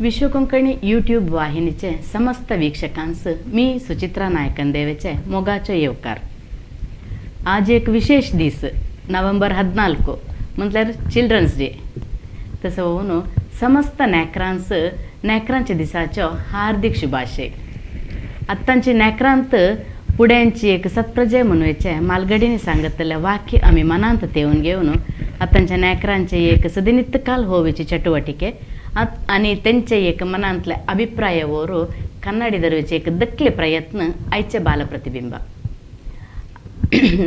विश्व Konkani YouTube वाहिनीचे समस्त वीक्षकांस मी सुचित्रा नायकन देवेचे मोगाचो येवकार. आज एक विशेष दीस, नोव्हेंबर 14 म्हटल्यार चिल्ड्रन्स डे. तसो न्हू समस्त नेकरांस नेकरांच्या दिसाचो हार्दिक शुभाशय. आत्तांची नेकरांत पुड्यांची एक सत्प्रजय म्हणुचे मालगडीने सांगतले वाक्य आमी मनांत तेवन घेवन आतांच्या नेकरांचे एक सदिनित्त काल होवेची चटुवटिके आनी तेंचे एक मनांतले अभिप्राय वोरू कन्नडी दरवेचे एक दखले प्रयत्न आयचे बालप्रतिबिंब.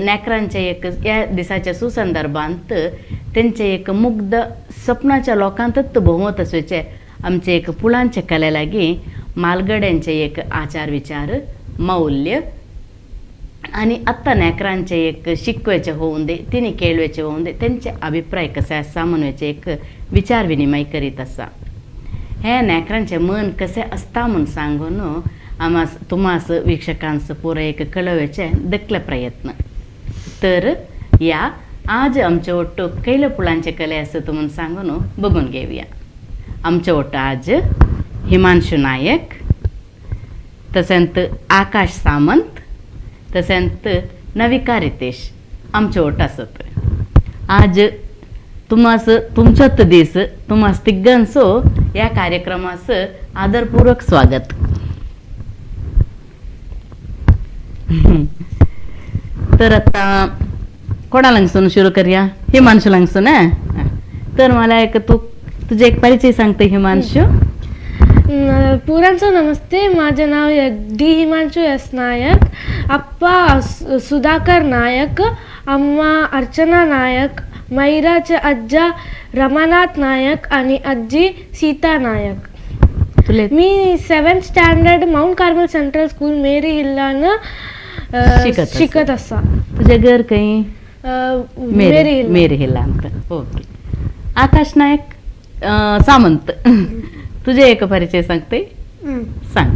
नेकरांचे एक ह्या दिसाच्या सुसंदर्भांत तेंचे एक मुग्ध स्वप्नाच्या लोकांतच भोंवत आसचे आमचे एक पुळांचे कले लागीं मालगड्यांचे एक आचार विचार मौल्य आणि आत्ता नेकरांचे एक शिकवेचे होऊन दे तिने केळवेचे होऊन दे तेंचे अभिप्राय कसे आसा म्हणवेचे एक विचार विनिमय करीत आसा. हे नेकरांचे मन कसे आसता म्हूण सांगून आमास तुमास वीक्षकांस पुरो एक कळोवचे दखले प्रयत्न. तर या आज आमचे ಒಟ್ಟು ಕೈಲ ಪುಳಾಂचे कले आसत म्हूण सांगून बघून घेवया. आमचे ಒಟ್ಟು आज हिमांशू नायक, तशेंच आकाश सामंत, तशेंच नविका रितेश आमचे ಒಟ್ಟು आसत. आज तुमास तुमचोच दीस, तुमास तिग्गांचो या कार्यक्रमास आदरपूर्वक स्वागत. तर आता कोणाला हांगसून सुरू करूया? हिमांशू हांगसून. तर मला एक तू तुझे एक परिचय सांगते हिमांशू. पुरांचो नमस्ते. माझे नाव डी हिमांशू एस नायक. अप्पा सुधाकर नायक, अम्मा अर्चना नायक, मैराचे आज्जा रमानाथ नायक आणि आजी सीता नायक. तुले मी 7th standard Mount Carmel Central School Mary हिल्लान शिकत आसा. शिकत आसा. तुझे घर खंय? Mary Hill. मेरी हिल्लांत. ओके. आकाश नायक सामंत, तुझे एक परिचय सांगते, सांग.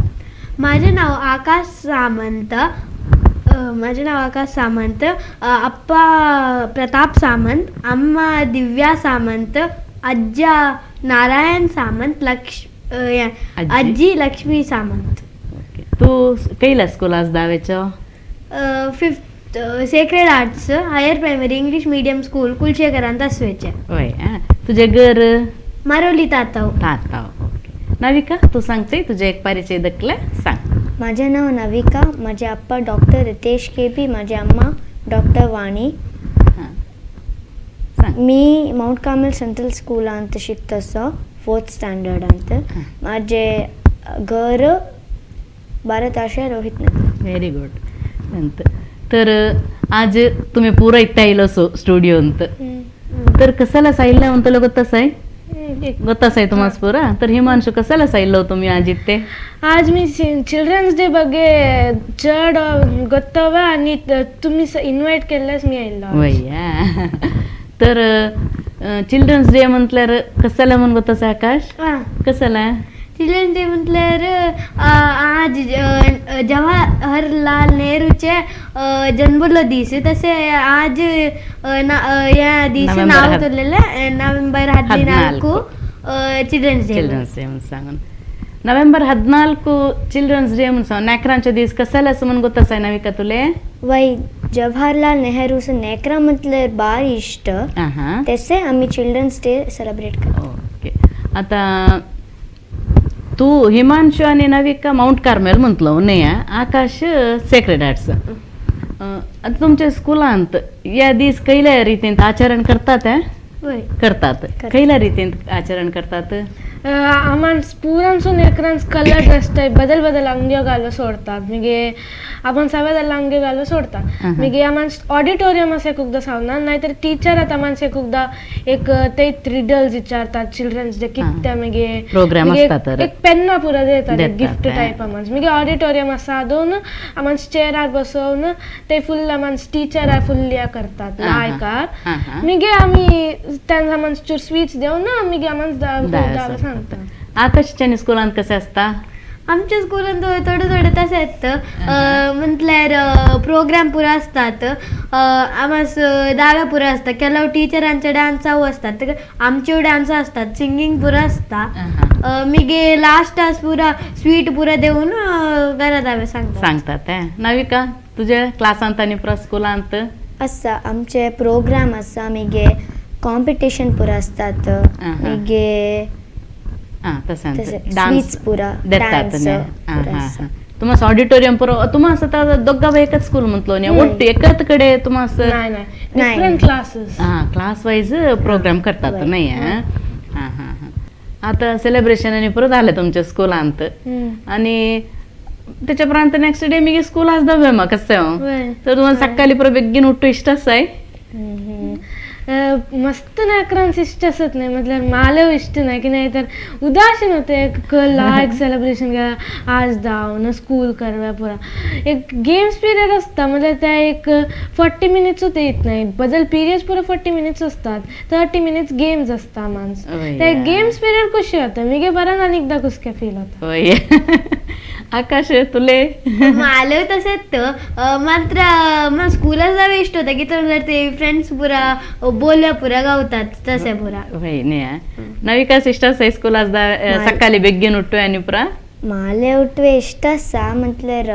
माझे नाव आकाश सामंत. माझे नाव आकाश सामंत. अप्पा प्रताप सामंत, अम्मा दिव्या सामंत, आज्जा नारायण सामंत, लक्ष आजी? आजी लक्ष्मी सामंत. ओके. तू खंयल्या स्कुलास धावेचो? 5th Sacred Arts Higher Primary English Medium School कुलशेखरांत आसवेचे. वय. तुझे घर? मारोली ताताव. ताताव. ओके. नविका, तू सांगते तुझे एक परिचय दखले सांग. माझे नाव नविका. माझे अप्पा डॉक्टर रितेश के पी, माझे अम्मा डॉक्टर वाणी. हां, सांग. मी मावंट कार्मेल सेंट्रल स्कूलांत शिकता, 4th स्टँडर्डांत. माझे घर भारत आशा रोहित नगर. Very good. अंत तर आज तुम्ही पुरा इत्ता येयलो सो स्टुडियोंत, तर कसाला सायल्ला म्हणतलो गोत्तासाय गोत्तासाय तुम्हास पुरा. तर हिमांशू, कसाला सायल्लो तुम्ही आज इत्ते? आज मी चिल्ड्रन्स डे ಬಗ್ಗೆ चड गोत्तव आणि तुम्ही इन्व्हायट केल्ल्यास मी आयिल्लो. वय्या. तर चिल्ड्रन्स डे म्हटल्यार कसाला म्हूण गोत्तासाय आकाश? कसाला? चिल्ड्रन डे म्हटल्यार आज जवाहरलाल नेहरूचे जन्मलो दीस, तसे आज ह्या दीस नोव्हेंबर नाव दवरलेलें नोव्हेंबर 14 चिल्ड्रन्स डे. चिल्ड्रन्स डे म्हूण सांगून नोव्हेंबर 14 चिल्ड्रन्स डे म्हूण सांगून नेकरांचे दीस कसाला असं म्हूण गोत्तासाय नविका तुले? वय, जवाहरलाल नेहरूचं नेकरा म्हटल्यार भारी इश्ट, आहा तसे आमी चिल्ड्रन्स डे सेलिब्रेट करता. ओके. आता तू हिमांशू आणि नविका माउंट कार्मेल म्हटलं न्हय? आकाश सेक्रेड आर्ट्स. आता तुमच्या स्कुलांत या दीस खंयल्या रितीन आचरण करतात? वय. करतात? खंयल्या रितीन आचरण करतात? आमान पुरांसून एकरांस कलर ड्रेस टायप बदल बदल अंग्यो घालून सोडतात. मागीर आपण सगळे अंग्यो घालून सोडतात. मागीर आमान ऑडिटोरियम आसा एकदा सावना, नाहीतर टीचर आतां आमान एकदा एक ते रिडल्स विचारतात चिल्ड्रन्स डे कित्या. मागीर प्रोग्राम मागीर आसता तर एक पेन्ना पुरो दितात देतात, गिफ्ट हें. टायप आमान. मागीर ऑडिटोरियम आसा दोन आमान चेअरार बसोवन ते फुल आमान टीचरार फुल या करतात लायकार. आहा. मागीर आमी तेन्ना आमान चूर स्वीट्स देवन मागीर आमान दा सांगता. आकाशच्या स्कुलांत कशें आसता? आमच्या स्कुलान थोडे थोडे तशेंच म्हटल्यार प्रोग्राम पुरो असतात, आमास दाव्या पुरो असता, ಕೆಲವು टीचरांचे डान्स असतात, आमचे डान्स असतात, सिंगिंग पुरो असता. मिगे लास्ट आस पुरा स्वीट पुरा देऊन घरा दावे सांगतात. सांगतात. नविका, तुझ्या क्लासांत आनी पुरा स्कुलांत? आसा, आमचे प्रोग्राम आसा, मागीर कॉम्पिटिशन पुरा आसतात, मागीर तशें स्वीट्स पुरा, देतात. डान्स पुरा आसा. तुमास ऑडिटोरियम पुरो तुमास आतां दोग्गा एकच स्कूल म्हटलो न्ही, ಒಟ್ಟು एकच कडे तुमास? नाही नाही, डिफरंट क्लासेस. हां, क्लास वाईज प्रोग्राम करतात नाही? हां हां हां. आता सेलिब्रेशन आनी पुरो जालें तुमच्या स्कुलांत आनी त्याच्या उपरांत नेक्स्ट डे मागीर स्कूल आसता मा कशें? तर तुम्हाला सकाळी पुरो बेगीन उठू इश्ट आसाय? मस्त नाकरांस इष्ट असत नाही, मतलब मालव इष्ट नाही की नाही तर उदासीन होते. एक लायक सेलिब्रेशन करा आज दाव ना स्कूल करवा पुरा एक गेम्स पिरियड असता, म्हणजे त्या एक 40 मिनिट्स होते येत नाही, बदल पिरियड्स पुरा 40 मिनिट्स असतात, 30 मिनिट्स गेम्स असता माणस. त्या गेम्स पिरियड कशी होतं मी बरं आणि एकदा कुसके फील होतं. आकाश, तुले? मालव तसेच मात्र मग स्कूलात जावे इष्ट होता की तर ते फ्रेंड्स पुरा बोलल्या पुरा गावतात तसे पुरा. नाही नविका, इष्ट आसा स्कूलात सकाळी बेगीन उठू आनी पुरा? माले उठवे इष्ट आसा, म्हटल्यार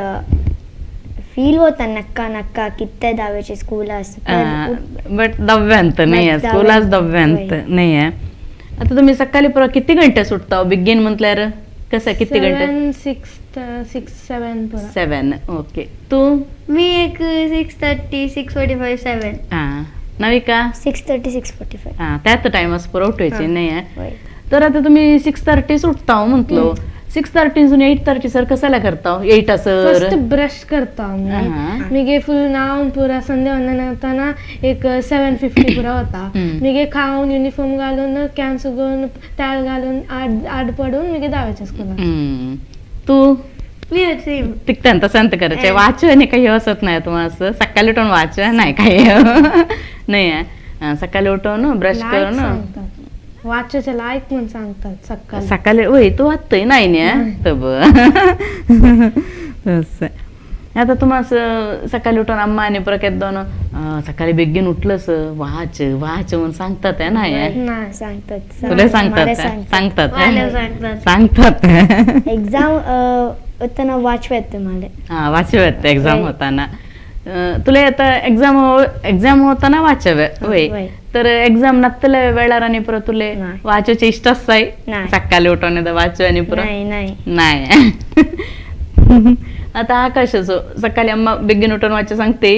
फील होता नक्का नक्का कित्ते दावेचे स्कूल आसा. बट दव्यांत नाही, स्कूलाच दव्यांत नाही. आता तुम्ही सकाळी पुरा किती घंटे सुटता बेगीन म्हटल्यार कसं किती घंटे? 6 7 पुरा. 7, ओके. तू? मी एक 6:30, 6:45, 7. हां. नविका? 6:30, 6:45. हां, त्यात टायमास पुरा उठवायचे नाही. तर आता तुम्ही 6:30 सुटता म्हटलो, 6:30 8:30 सर कसाला करता? 8 सर फर्स्ट ब्रश करता मी, गे फुल नावन पुरा संध्या वंदन एक 7:50 पुरा होता, मी गे खाऊन युनिफॉर्म घालून कॅन्स उगवून ताल घालून आड पडून मी गे धावायचे स्कूलात. तू? मी तिकट्यान तसं करायचे वाचू नाही काही असत नाही तुम्हाला सकाळी उठून वाचू नाही काही नाही, सकाळी उठून ब्रश करून वाचायचं लायक म्हणून सांगतात सकाळी सकाळी. वय तू वाचतोय नाही ना तब तसं. आता तुम्हाला सकाळी उठून अम्मा आणि परत दोन सकाळी बेगीन उठलंस वाच वाच म्हणून सांगतात नाही? सांगतात. तुला सांगतात? सांगतात सांगतात. एक्झाम होताना वाचवेत मला. हा, वाचवेत एक्झाम होताना तुला. आता एक्झाम एक्झाम होताना वाचवे वय, तर एक्झाम नसतले वेळार आणि परत तुले वाचूचे इष्ट असताय सकाळी उठून वाचू आणि परत? नाही. आता आकाशाचो सकाळी अम्मा बेगीन उठून वाचू सांगते?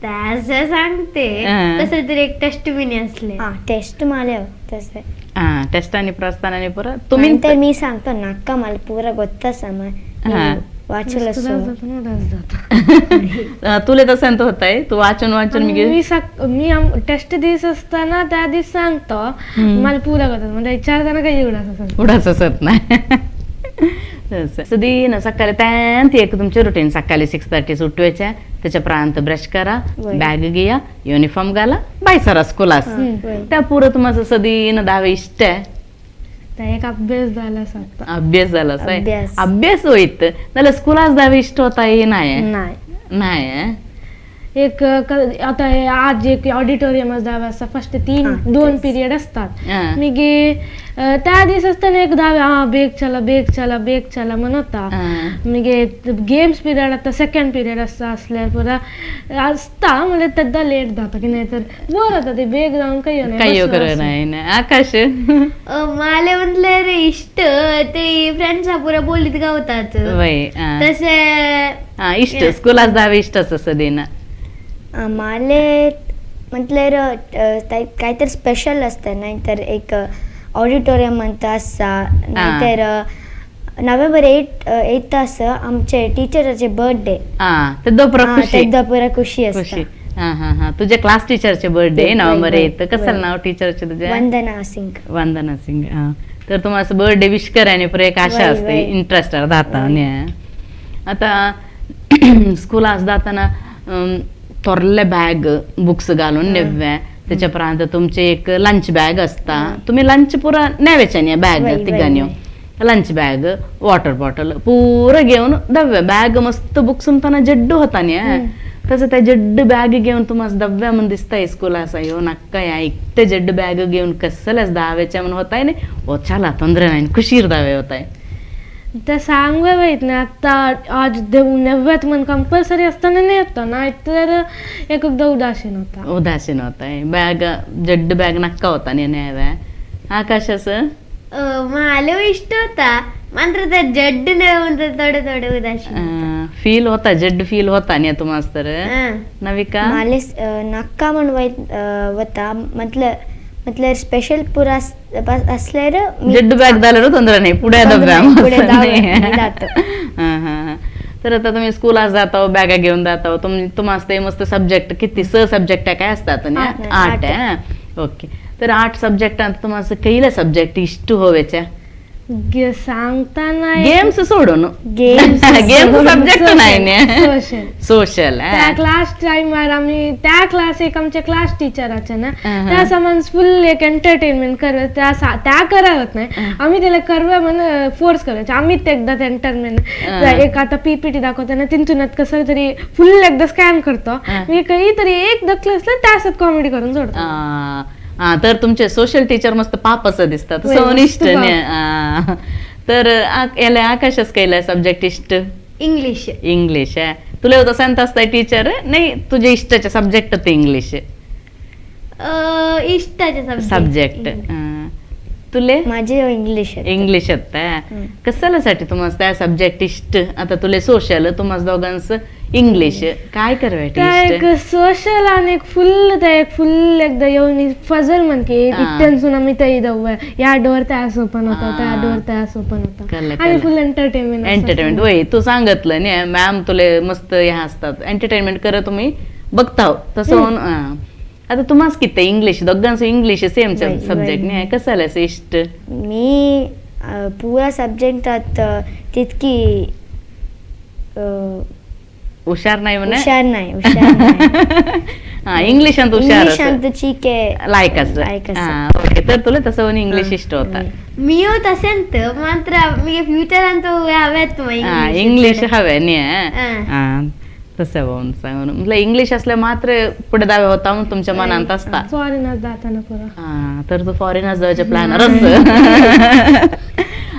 तसं सांगते, तसं तरी एक टेस्ट बी असले. टेस्ट माले तसे. हा, टेस्ट आणि प्रस्तान आणि परत तुम्ही? तर मी सांगतो नाका मला पुरा गोत्ताच वाचलं. तुला तसं होत आहे तू वाचून वाचून मी मी टेस्ट दिस असताना त्या दिस सांगतो मला पुरा करतात, म्हणजे विचारताना काही एवढा उडास असत नाही. सदी सकाळी त्यात एक तुमचे रुटीन सकाळी 6:30 उठवायच्या, त्याच्या प्रांत ब्रश करा, बॅग घ्या, युनिफॉर्म घाला, बाय सरा स्कूलास. त्या पुरं तुम्हाला सदीन दावे इष्ट आहे. एक अभ्यास झाला, अभ्यास झाला, अभ्यास होईत जाल्यार स्कुलास दावे इष्ट होता नाही? नाही. एक आता आज एक ऑडिटोरियम दावे असता फर्स्ट 3-2 पिरियड असतात, मी त्या दिस असताना एक दावे हा बेग चला बेग चला बेग चला म्हणता, मी गेम्स पिरियड आता सेकंड पिरियड असता असल्यार पुरा असता म्हणजे तेद्दा लेट जाता की नाही तर बोर होता ते बेग जाऊन काही काही नाही. आकाश? माले म्हटलं रे इष्ट ते फ्रेंड्स पुरा बोलीत गावतात तसे इष्ट स्कुलास दावे इष्ट असं देना. माले म्हटल्यार काहीतरी स्पेशल असतं नाही तर एक ऑडिटोरियम म्हणता आसा, नाहीतर नोव्हेंबर 8 आसा आमचे टीचराचे बर्थडे, तेद्दा पुरा खुशी असता. हा हा हा, तुझ्या क्लास टीचरचे बर्थडे नोव्हेंबर 8. कसं नाव टीचरचे तुझ्या? वंदना सिंग. वंदना सिंग. हा, तर तुम्हाला बर्थडे विश करायने पुरा एक आशा असते, इंटरेस्ट राहता. आता स्कुलास जाताना थोरले बॅग बुक्स घालून नेव्या, त्याच्या उपरांत तुमचे एक लंच बॅग असता, तुम्ही लंच पुरा नेवेचे न्ही बॅग तिगांनी. लंच बॅग, वॉटर बॉटल पुरं घेऊन दव्या बॅग मस्त बुक्स ताना जड्डू होता न्ही, तसं त्या जड्ड बॅग घेऊन तुम्हाला दव्या म्हणून दिसताय स्कूल असा यो नक्का या एकटे जड्ड बॅग घेऊन कसलच दाव्याच्या म्हणून होताय नाही, ओ चला ತೊಂದರೆ नाही खुशीर दावे होताय. ते सांगवे वयत नाही आत्ता आज देऊ नव्यात म्हण कंपल्सरी असताना नाही होता, नाहीतर एक एकदा उदासीन होता. उदासीन होताय बॅग जड्ड बॅग नक्का होता नाही न्याव्या. आकाशाचं माले इष्ट होता मात्र ते जड्ड नाही म्हणतात थोडे थोडे उदासीन फील होता, जड्ड फील होता नाही तुम्हाला तर. नविका माले नक्का म्हण वता म्हटलं म्हटल्यार स्पेशल पुरा असल्यार जड्ड बॅग झाल्यावर ತೊಂದರೆ नाही, पुढे ತೊಂದ್ರೆ पुढे जातो. तर आता तुम्ही स्कूलात जाता, बॅगा घेऊन जाता, तुम्हाला ते मस्त सब्जेक्ट किती स सब्जेक्ट काय असतात? 8. ओके, तर 8 सब्जेक्ट तुम्हाला कैला सब्जेक्ट इष्ट होवेच्या सांगताना गेम्स सोडून गेम्स सब्जेक्ट नाही, सोशल त्या क्लास टाइमार आम्ही त्या क्लास एक आमच्या क्लास टीचराचे ना त्या सामान फुल एक एंटरटेनमेंट करत त्या त्या करत नाही, आम्ही त्याला करवे म्हण फोर्स करायचे. आम्ही ते एकदा एंटरटेनमेंट एक आता पीपीटी दाखवताना तिंतून कसं तरी फुल एकदा स्कॅन करतो, मी काहीतरी एक दखल असलं त्यासत कॉमेडी करून सोडतो. तर तुमचे सोशल टीचर मस्त पाप असं दिसतात सोनिष्ट. तर याला आकाशच केलं सब्जेक्ट इष्ट? इंग्लिश. इंग्लिश तुला होतं सांगत असताय टीचर नाही तुझ्या इष्टाचे सब्जेक्ट ते इंग्लिश इष्टाचे सब्जेक्ट तुले? माझे इंग्लिश. इंग्लिश कशाला तुम्हाला त्या सब्जेक्ट इष्ट? आता तुले सोशल, तुम्हाला दोघांचं इंग्लिश, काय करवे? सोशल आणि एक फुल त्या एक फुल एकदा येऊन फजल म्हण की इतक्यांसून आम्ही ते जाऊ या डोर त्या ओपन होता, त्या डोर त्या ओपन होता आणि फुल एंटरटेनमेंट. एंटरटेनमेंट वय तू सांगितलं नाही मॅम तुले मस्त ह्या असतात एंटरटेनमेंट करत तुम्ही बघता तसं. आता तुम्हाला किती इंग्लिश दोघांचं इंग्लिश सेम सब्जेक्ट नाही, कशाला इष्ट? मी पुरा सब्जेक्टात तितकी हुशार नाही म्हणे, हुशार नाही, हुशार नाही. इंग्लिश अंत हुशार इंग्लिश अंत ठीक आहे लायक असं. ओके, तर तुला तसं इंग्लिश इष्ट होता? मी तसेंत मात्र मी फ्युचर अंत हव्यात इंग्लिश हव्या नाही तसं होऊन सांगून म्हटलं इंग्लिश असल्या मात्र पुढे दावे होता म्हणून तुमच्या मनात असता. फॉरेनर जाताना पुरा तर तू फॉरेनर जायचे प्लॅन रस.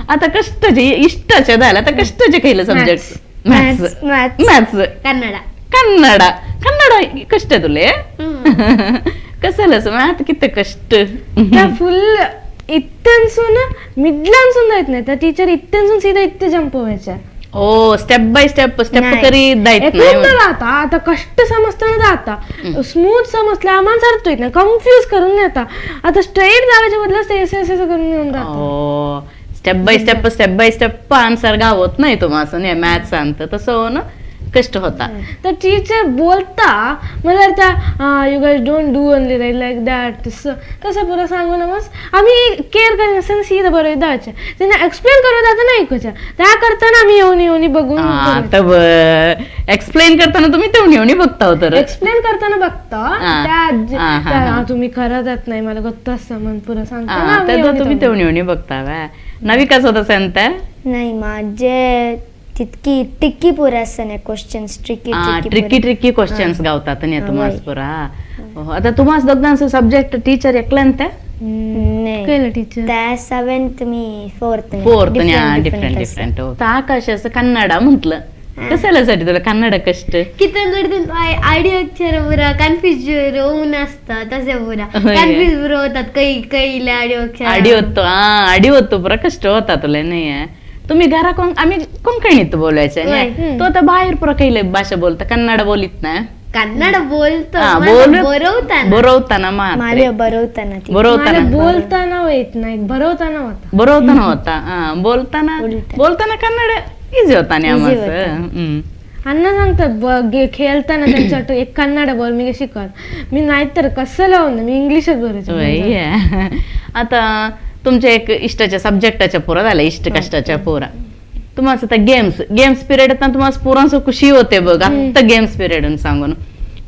आता कष्टाचे इष्टाचे झालं, आता कष्टाचे केलं subject? Maths. Maths. Kannada. Kannada Kannada कष्ट तुले कसं मॅथ किती कष्ट? फुल इतनसून मिडलांसून जायत नाही त्या टीचर इतनसून सीधा इतके जंप व्हायच्या. ओ स्टेप बाय स्टेप स्टेप करी जायत नाही आता. आता कष्ट समजताना जाता स्मूथ समजलं आम्हाला सारतो येत नाही, कन्फ्यूज करून येता. आता स्ट्रेट जायच्या बदला असे करून येऊन जातो. Step by step step by step answer गावत नाही तुम्हाला नाही मॅथ्स अंत तसं हो ना कष्ट होता. तर टीचर बोलता मला त्या you guys don't do only right like that तसं पुरं सांगू ना मग आम्ही केअर करीत नसताना सीधा बरोबर द्यायचे त्यांना एक्सप्लेन करू जाता नाही ऐकूच्या त्या करताना आम्ही येऊन येऊन बघून एक्सप्लेन करताना तुम्ही तेवढी येऊन बघता हो? तर एक्सप्लेन करताना बघता त्या तुम्ही करत नाही मला गत्त असं म्हण पुरं सांगता तुम्ही तेवढी येऊन बघता. नविकाच होता सांगता नाही माझे तितकी टिक्की पुरा असताना questions tricky tricky tricky questions गावतात नाही तुम्हाला पुरा. आता तुम्हाला दोघांचं सब्जेक्ट टीचर एकल्यांत नाही टीचर त्या सेव्हन्थ मी फोर्थ फोर्थ डिफरंट डिफरंट. आकाश असं कन्नड म्हटलं कशाला तुला कन्नड कष्ट? किती आडी अक्षर पुरा कन्फ्युज होऊन असतात तसे पुरा कन्फ्युज पुरा होतात काही काही आडी अक्षर अडी होतो अडी होतो पुरा कष्ट होता तुला नाही. तुम्ही घरा आम्ही कोंकणीत बोलायचं नाही, तो आता बाहेर पुरा काही भाषा बोलता कन्नड बोलित ना? कन्नड बोलतो बरवताना बरवताना बरवताना बोलताना येत नाही, बरवताना होता बरवताना होता बोलताना बोलताना कन्नड इझी होता नाही आम्हाला. अण्णा सांगतात खेळताना त्यांच्या एक कन्नड बोल मी शिकवत मी नाहीतर कसं लावून मी इंग्लिशच बोलायचो. आता तुमच्या एक इष्टाच्या सब्जेक्टाच्या पुरा झाल्या इष्ट कष्टाच्या पुरा तुम्हाला आता गेम्स गेम्स पिरियड तुम्हाला पुरांचं खुशी होते बघ आता गेम्स पिरियड सांगून.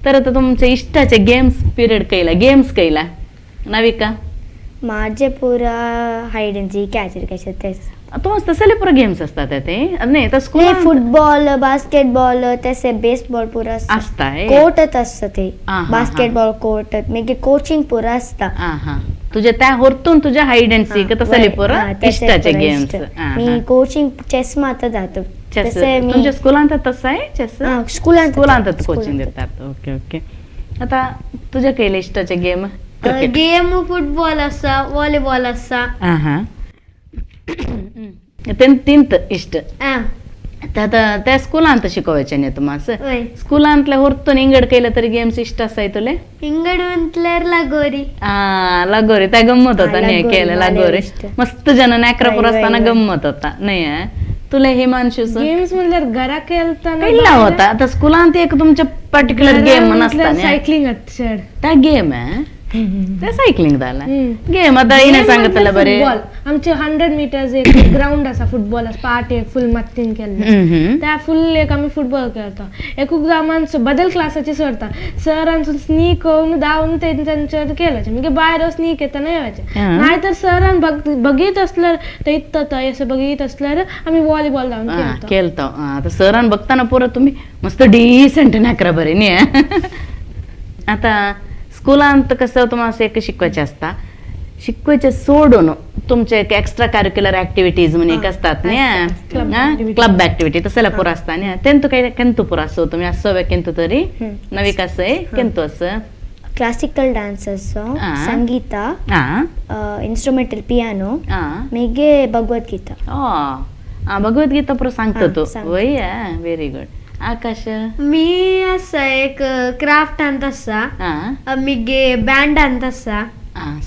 तर आता तुमच्या इष्टाचे गेम्स पिरियड कैला गेम्स कैला नविका? माझे पुरा हाइड अँड सीक कॅच कॅच तेच. तो तसले पुरो गेम्स असतात ते नाही तर स्कूल फुटबॉल, बास्केटबॉल, तसे बेसबॉल पुरा आसता. असता हे? कोर्टच आसता ते. हा, हा. बास्केटबॉल कोर्ट, मागीर कोचिंग पुरा आसता. हा, तुझ्या त्या होरतून तुझ्या हाईड अँड सीक तसले पुरो इश्टाचे गेम्स. मी कोचिंग चेस मात्र जातो. चेस तसे मी तुमच्या स्कुलांत तसं आहे चेस? हा, स्कुलांत. स्कुलांत कोचिंग देतात. Okay okay. आता तुझ्या केले इश्टाचे गेम? क्रिकेट. गेम फुटबॉल आसा, व्हॉलीबॉल आसा. हा, तींत इश्ट. आ, आता त्या स्कुलांत शिकोवचे न्ही तुमास? वय. स्कुलांतले होरतून इंगड केलं तरी गेम्स इश्ट आसाय तुले? इंगड म्हटल्यार लगोरी. आ, लगोरी त्या गंमत होता हा, नाही लगोरी केलं मला लगोरी. इष्ट. मस्त जण नाकरापूर वय, वय, असताना वय. गंमत होता नाही हं? तुला हिमांशू गेम्स म्हणल्यार घरा खेळताना केला होता. आता स्कुलांत एक तुमच्या पर्टिक्युलर गेम नसता न्ही? सायकलिंग चड. त्या गेम आहे त्या सायकलिंग जाला हम्म. गेम. आता येणे सांगतलं बरे. फुटबॉल आमचे 100 मिटर्स एक ग्राउंड आसा, फुटबॉल आसा पाट एक फुल मातयेन केल्ले. हम्म, हम्म. त्या फुल एक आमी फुटबॉल खेळता. एकूकदां आमकां बदल क्लासाची सरता सरान स्नीक करून धांवन तेंच्यार केल्याचे, मागीर भायर स्नीक येतना येवाचे. हा. नाही तर सरान बघीत असल्यार ते इत्ता थंय अशें बघीत असल्यार आमी व्हॉलीबॉल धांवन हा, खेळता. केलतो. हा, आता सरान बघताना पुरं तुम्ही मस्त डिसेंट नाकरा बरे न्ही. आता स्कुलांत कसं तुम्हाला एक शिकवायचे असता, शिकवायचे सोडून तुमचे एक एक्स्ट्रा करिक्युलर ऍक्टिव्हिटीज म्हणून एक असतात Club न्ही, activities. Club activity तसं पुरा असता न्ही. तेंतू काय केंतू पुरा असो तुम्ही असो केंतू तरी हम्म. नवी कसं केंतू असं? क्लासिकल डान्स असो, हा. संगीता, हा इन्स्ट्रुमेंटल पियानो, हा मागीर भगवद्गीता. हा, भगवद्गीता पुरो सांगता हा, तू? सांगता. वय, व्हेरी गुड. आकाश? मी आसा एक क्राफ्टांत आसा. हा मागीर बँडांत आसा.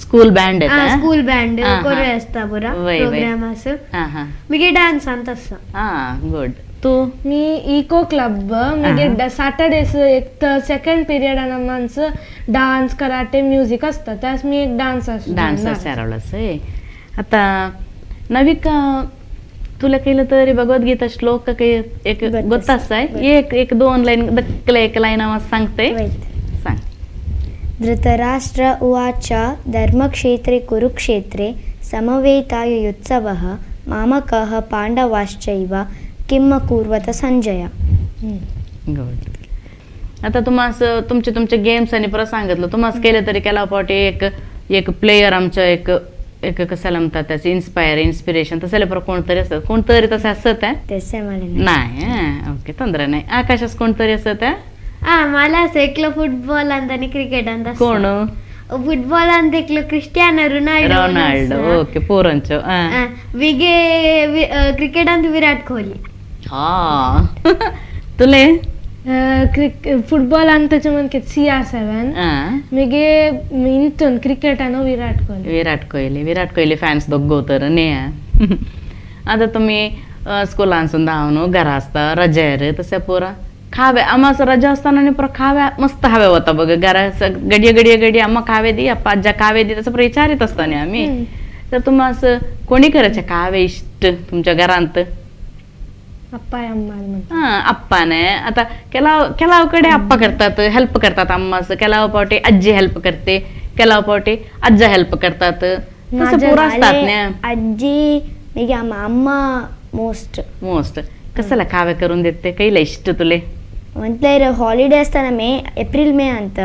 स्कूल बँड येता? School band. हा, हा. कोरय आसता पुरा वय, वय. प्रोग्राम आस. हा हा मागीर डान्सांत आसा. हा, गुड. तू? मी इको क्लब, मागीर सॅटर्डेज एक सेकंड पिरियडान आमचं डान्स, कराटे, म्युझिक आसता. त्यास मी एक डान्स डान्स सारवळस. आता नविका, तुला केलं तरी भगवद्गीता श्लोक काही एक गोत गोत आसा, आसाय? गोत. एक एक दोन लाईन, दक्कले एक लाईन आवाज सांगते. वयत. सांग. धृतराष्ट्र उवाच, धर्मक्षेत्रे कुरुक्षेत्रे समवेतायुयुत्सवः मामकः पाण्डवाश्चैव किम् कुर्वत संजय. गुड. आता तुम्हाला तुमचे तुमचे गेम्स आणि परत सांगितलं तुम्हाला केलं तरी केला पावटी एक एक प्लेयर आमचं एक एक कशाला म्हणतात त्याचे इन्स्पायर, इन्स्पिरेशन तसं परत कोणतरी असतात, कोणतरी तसं असत आहे? तशें मला नाही. नाही, ओके, ತೊಂದರೆ नाही. आकाशास कोणतरी असत आहे? आ, मला असं एकलो फुटबॉलांत आनी क्रिकेटांत आसा. कोण? फुटबॉलांत एकलो क्रिस्टियानो रोनाल्डो. रोनाल्डो, ओके, पोरांचो. हा. मागीर क्रिकेटांत विराट कोहली. हा, तुले? फुटबॉलान ताचे म्हणके CR7. हा. मागीर इंतून क्रिकेटान विराट कोहली. विराट कोहली. विराट कोहली फॅन्स दोग्गोतर न्ही. आता तुम्ही स्कुलांसून धांवन घरा आसता रजेर, तशें पुरा खावे आमा असं रजा असताना न्ही पुरा खाव्या मस्त हवे वता बघ घरा. घडये घडये घडये अम्मा खावे दी, अप्पा आज्जा खावे दी, तसं पुरा विचारीत आसता न्ही आमी. तर तुम्हा असं कोणी करायचें खावे इश्ट तुमच्या घरांत? अप्पा अम्मा म्हणटा. हा, अप्पाने. आता ಕೆಲವು ಕೆಲವು ಕಡೆ ಅಪ್ಪ करतात, हेल्प करतात अम्माचं. ಕೆಲವು पावटी आजी हेल्प करते, ಕೆಲವು पावटी आज्जा हेल्प करतात. तसं माझ्या पुरा असतात माले न्ही. आजी, मागीर अम्मा मोस्ट. मोस्ट. कसला काव्य करून देते कैला इष्ट तुले? म्हटल्यार हॉलिडे आसतना मे, एप्रिल मे अंत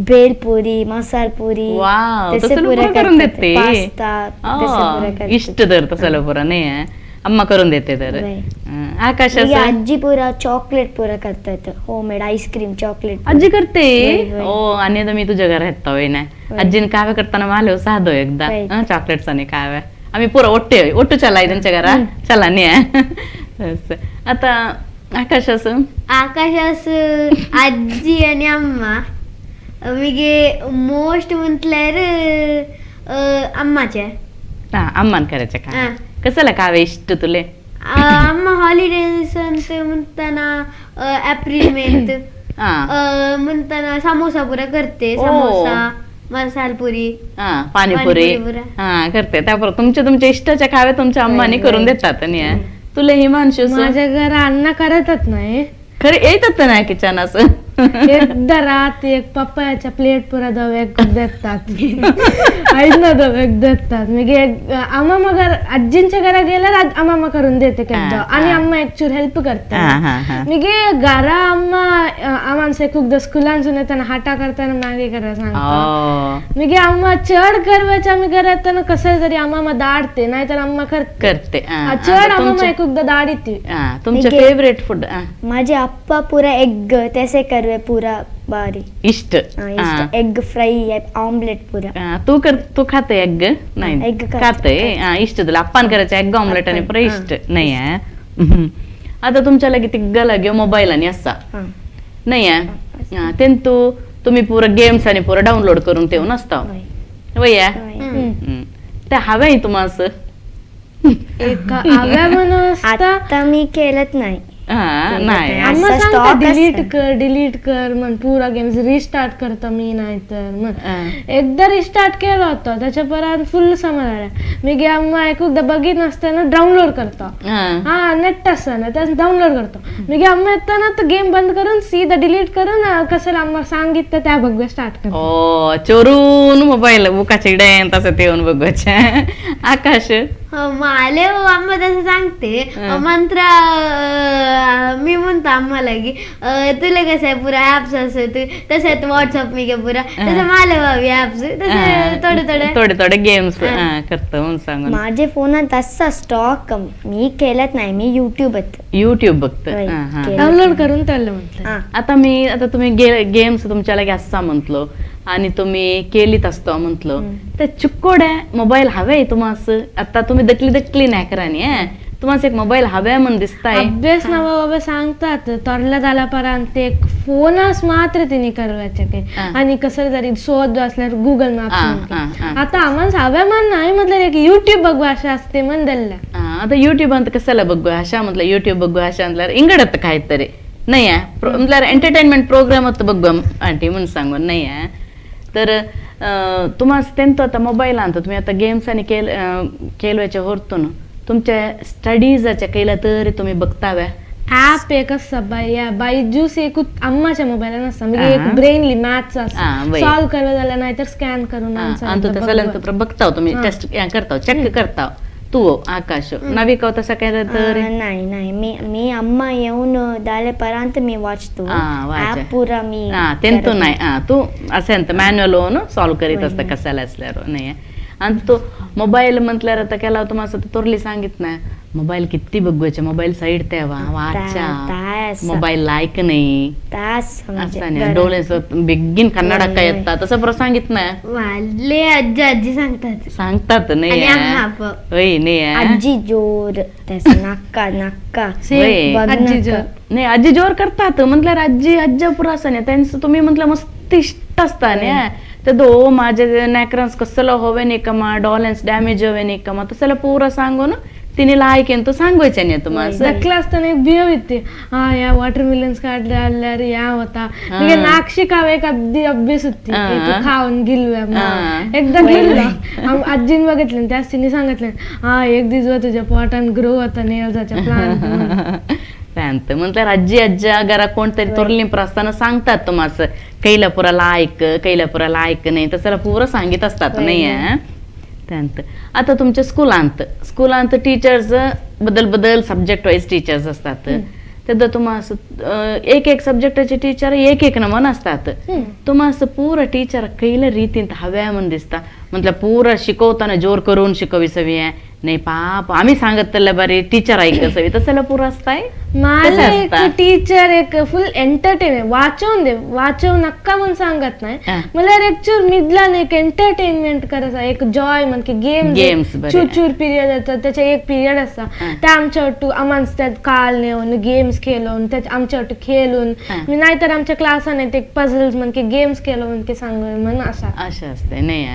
भेलपुरी, मसाल पुरी. वाव, तशें तसलं पुरा पुरा करून करतात. देते. पास्ता तशें पुरा करतात. इष्ट तर तसलं पुरा नाही अम्मा करून देते तर. वय. आकाश? मागीर आजी पुरा चॉकलेट पुरा करतात, home made ice cream, chocolate. आजी करते? वय, वय. ओ, आणि आता मी तुझ्या घरात येतो होय ना. वय. आजीने काव्य करताना मला साधो एकदा. वय. चॉकलेट्स आणि काव्य आम्ही पुरा ओट्टे ओट्टू चला त्यांच्या घरात चला नाही. असं. आता आकाश असं? आकाशास आजी आनी अम्मा. मागीर मोस्ट म्हटल्यार अम्माचे. हा, अम्मान करायचे हा. काय कसला काव्य इष्ट तुले? अम्मा हॉलिडेज अंत म्हणताना एप्रिल मेंत हा म्हणताना समोसा पुरा करते. ओ. समोसा, मसाल पुरी. हा, पाणीपुरी. पाणीपुरी पुरा. हा, करते. त्याबरोबर तुमच्या तुमच्या इष्टाच्या काव्य तुमच्या अम्माने वय, करून वय. देतात. आणि तुला हिमांशू? माझ्या घरा अण्णा करतच नाही. खरं येतात नाही किचन असं? एकदा रात एक पप्पायाच्या प्लेट पुरा दवेक देतात, ऐन दवेक देतात. मागीर अम्मा मगर आजींच्या घरा गेल्यार अम्मा करून देते एकदा आणि अम्मा एक चूर हेल्प करता. मागीर घरा अम्मा आमांचे खूपदा स्कुलांसून येताना हाटा करताना मागे करा सांगता. मागीर अम्मा चड करवायचे आम्ही घरा येताना कसं तरी अम्मा दाडते, नाहीतर अम्मा करते. चड अम्मा एकदा दाडिती. तुमचे फेवरेट फूड? माझे अप्पा पुरा एग तसे करवे पुरा बारी इष्ट एग फ्राय ऑमलेट पुरा. तू कर, तू खाते एग? नाही एग खाते इष्ट तुला अप्पान करायचं एग ऑमलेट आणि पुरा इष्ट नाही आहे. आता तुमच्या लगे तिग्गा लागे मोबाईल आणि असा नाही आहे तेंतू तुम्ही पुरा गेम्स आणि पुरा डाउनलोड करून ठेवून असता वय ते हवे तुम्हाला? आता मी केलंच नाही. नाही अम्मा सांगता डिलीट कर डिलीट कर म्हण, पुरा गेम्स रिस्टार्ट करता मी, नाहीतर म्हण एकदा रिस्टार्ट केला होता त्याच्या परत फुल समजला. मी गे अम्मा एकदा बघित नसताना डाउनलोड करतो, हा नेट असताना त्याच डाउनलोड करतो. मी गे अम्मा येताना तर गेम बंद करून सीधा डिलीट करून कसं अम्मा सांगितलं त्या बघ स्टार्ट करतो. ओ चोरून मोबाईल बुकाचे इडे तसं ते येऊन बघायचे. आकाश माले अम्मा तसं सांगते मंत्र मी म्हणतो आम्हाला की तुला कसं आहे पुरा ऍप्स असत तसं व्हॉट्सअप मी का पुरा तसं मला भावी ऍप्स तसं थोडे थोडे थोडे थोडे गेम्स करतो म्हणून सांगून. माझे फोनात असा स्टॉक मी केलंच नाही, मी युट्यूब युट्यूब बघतो डाउनलोड करून त्याला म्हटलं. आता मी आता तुम्ही गेम्स तुमच्या लगे असा म्हटलो आणि तुम्ही केलीत असतो म्हटलो तर चुक्कोड्या मोबाईल हवे तुम्हाला? आता तुम्ही दकली दकली नाही करा नी तुम्हाला एक मोबाईल हव्या म्हणून दिसताय. अभ्यास ना बाबा सांगतात तोरला झाला पर्यंत एक फोनच मात्र तिने करवायचे आणि कसं तरी शोध असल्यावर गुगल मॅप. आता आम्हाला हव्या म्हण नाही म्हटलं एक युट्यूब बघू अशा असते म्हण दिल्या. आता युट्यूब ಅಂತ कशाला बघू अशा म्हटलं युट्यूब बघू अशा म्हटल्यावर इंगडत काहीतरी नाही आहे म्हटल्यावर एंटरटेनमेंट प्रोग्राम होतं बघू आंटी म्हणून सांगून नाही आहे. तर तुम्हाला तेंतो आता मोबाईल आणतो तुम्ही आता गेम्स आणि केलवायच्या होतो ना तुमच्या स्टडीजाच्या केला तरी तुम्ही बघताव्या ऍप एक असता बायजूस एक अम्माच्या मोबाईल नसता म्हणजे एक ब्रेनली मॅथ्स सॉल्व करावं झालं नाही तर स्कॅन करून बघताव तुम्ही टेस्ट करताव चेक करताव. तू आकाश नवी कव तसं केलं तर नाही नाही मी मी अम्मा येऊन दाले पर्यंत मी वाचतो ऍप पुरा मी तेंतू नाही तू असेल तर मॅन्युअल होऊन सॉल्व करीत असता कशाला असल्यावर नाही. आणि तो मोबाईल म्हटल्यावर आता केला तुम्हाला तोरली सांगित नाही मोबाईल किती बघवायचे मोबाईल साईड तेव्हा वाचा मोबाईल लायक नाही असं नाही डोळ्याचं बेगीन कन्नडा येतात तसं बरं सांगित नाही. आजी आजी सांगतात सांगतात नाही नाही आजी जोर नाका नाका नाही आजी जोर करतात म्हटल्यावर आजी आजी पुरा असं नाही त्यांचं तुम्ही म्हटलं मस्त इष्ट असता नाही तर दो माझे नॅकरांस कसलं होवे नाही कमा डॉलन्स डॅमेज होवे नाही कमा तसं पुरा सांगून तिने लायक तो सांगायचे नाही तुम्हाला. दखला असताना एक बिव येते हा या वॉटरमेलन्स काढले आल्यावर या होता नाक्षी खावे एक अभ्यास होती खाऊन गिलव्या एकदा गिलला आजीन बघितलं त्याच तिने सांगितलं हा एक दिवस तुझ्या पोटान ग्रो होता नेल्साच्या प्लांट प्लांट म्हटल्यावर आजी आज्जा घरा कोणतरी तोरली असताना सांगतात तुम्हाला कैला पुरा लायक कैला पुरा लायक नाही तसं पुरं सांगित असतात नाही आहे. त्यानंतर आता तुमच्या स्कुलांत स्कुलांत टीचर्स बदल बदल सब्जेक्ट वाईज टीचर्स असतात तेदा तुम्हाला एक एक सब्जेक्टाचे टीचर एक एक नमन असतात तुम्हाला पुरा टीचर कैला रीतींत हव्या म्हण दिसता म्हटलं पुरा शिकवताना जोर करून शिकवी सवी आहे नाही पाप आम्ही सांगत त्याला बरे टीचर ऐकसवी तसं पुरा असताय. मला एक टीचर एक फुल एंटरटेनमेंट वाचवून दे वाचव नका म्हणून सांगत नाही मला एक चूर मिडला एक एंटरटेनमेंट करायचा एक जॉय म्हण की गेम गेम्स चूर पिरियड येतात त्याच्या एक पिरियड असता त्या आमच्या वट्टू आम्हाला त्यात काल नेऊन गेम्स खेळून त्यात आमच्या वट्टू खेळून मी नाहीतर आमच्या क्लासाने ते पझल्स म्हण की गेम्स खेळून की सांगून म्हण असा अशा असते नाही.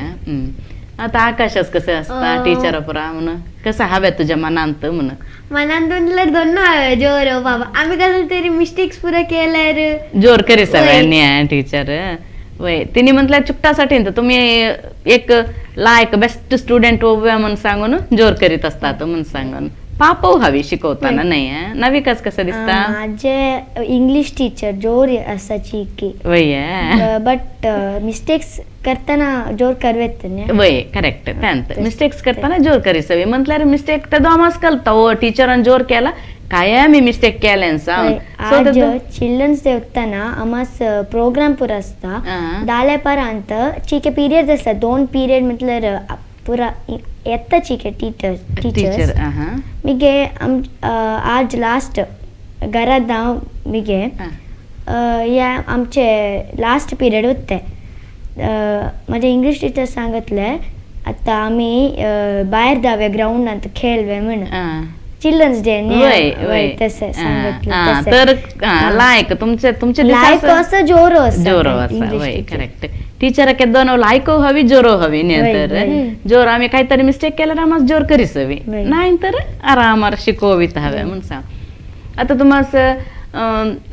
आता आकाशाच कसं असता टीचर पुरा म्हणून कसं हव्या तुझ्या मनांत म्हण मनांत दोन हव्या जोर बाबा आम्ही कसं तरी मिस्टेक्स पुरा केल्या जोर करी सगळ्यांनी टीचर वय तिने म्हटलं चुकटासाठी तुम्ही एक लायक बेस्ट स्टुडंट ओव्या म्हणून सांगून जोर करीत असतात म्हणून सांगून पापव हवी शिकवताना नाही हं? नविकाच कसं दिसता माझे इंग्लिश टीचर जोर आसा चिकी वय बट मिस्टेक्स करताना जोर करवेत न्ही. वय करेक्ट त्यांत मिस्टेक्स करताना जोर करीसवी म्हटल्यार मिस्टेक तेदो आमास कळता ओ टिचरान जोर केला काय मी मिस्टेक केल्यान हय, आज चिल्ड्रन्स डे उत्ताना आमास प्रोग्राम पुरा आसता दाले परांत चिके पिरियड्स आसता 2 पिरियड म्हटल्यार पुरा येता चिके टीचर्स टीचर मिगे आज लास्ट घरात हांव मिगे या आमचे लास्ट पिरियड उत्ते म्हजे इंग्लीश टिचर सांगतले आतां आमी भायर धावे ग्रावंडांत खेळवे म्हण चिल्ड्रन्स डे न्ही वय तशें सांगतले तर लायक तुमचे तुमचे लायक असो जोरो आसा जोरो आसा वय करेक्ट टीचर केदो लायको हवी जोरो हवी न्ही तर जोर आमी कांयतरी मिस्टेक केल्यार आमास जोर करीसवी नाही तर आरामार शिकोवीत हवे म्हूण सांग. आतां तुमास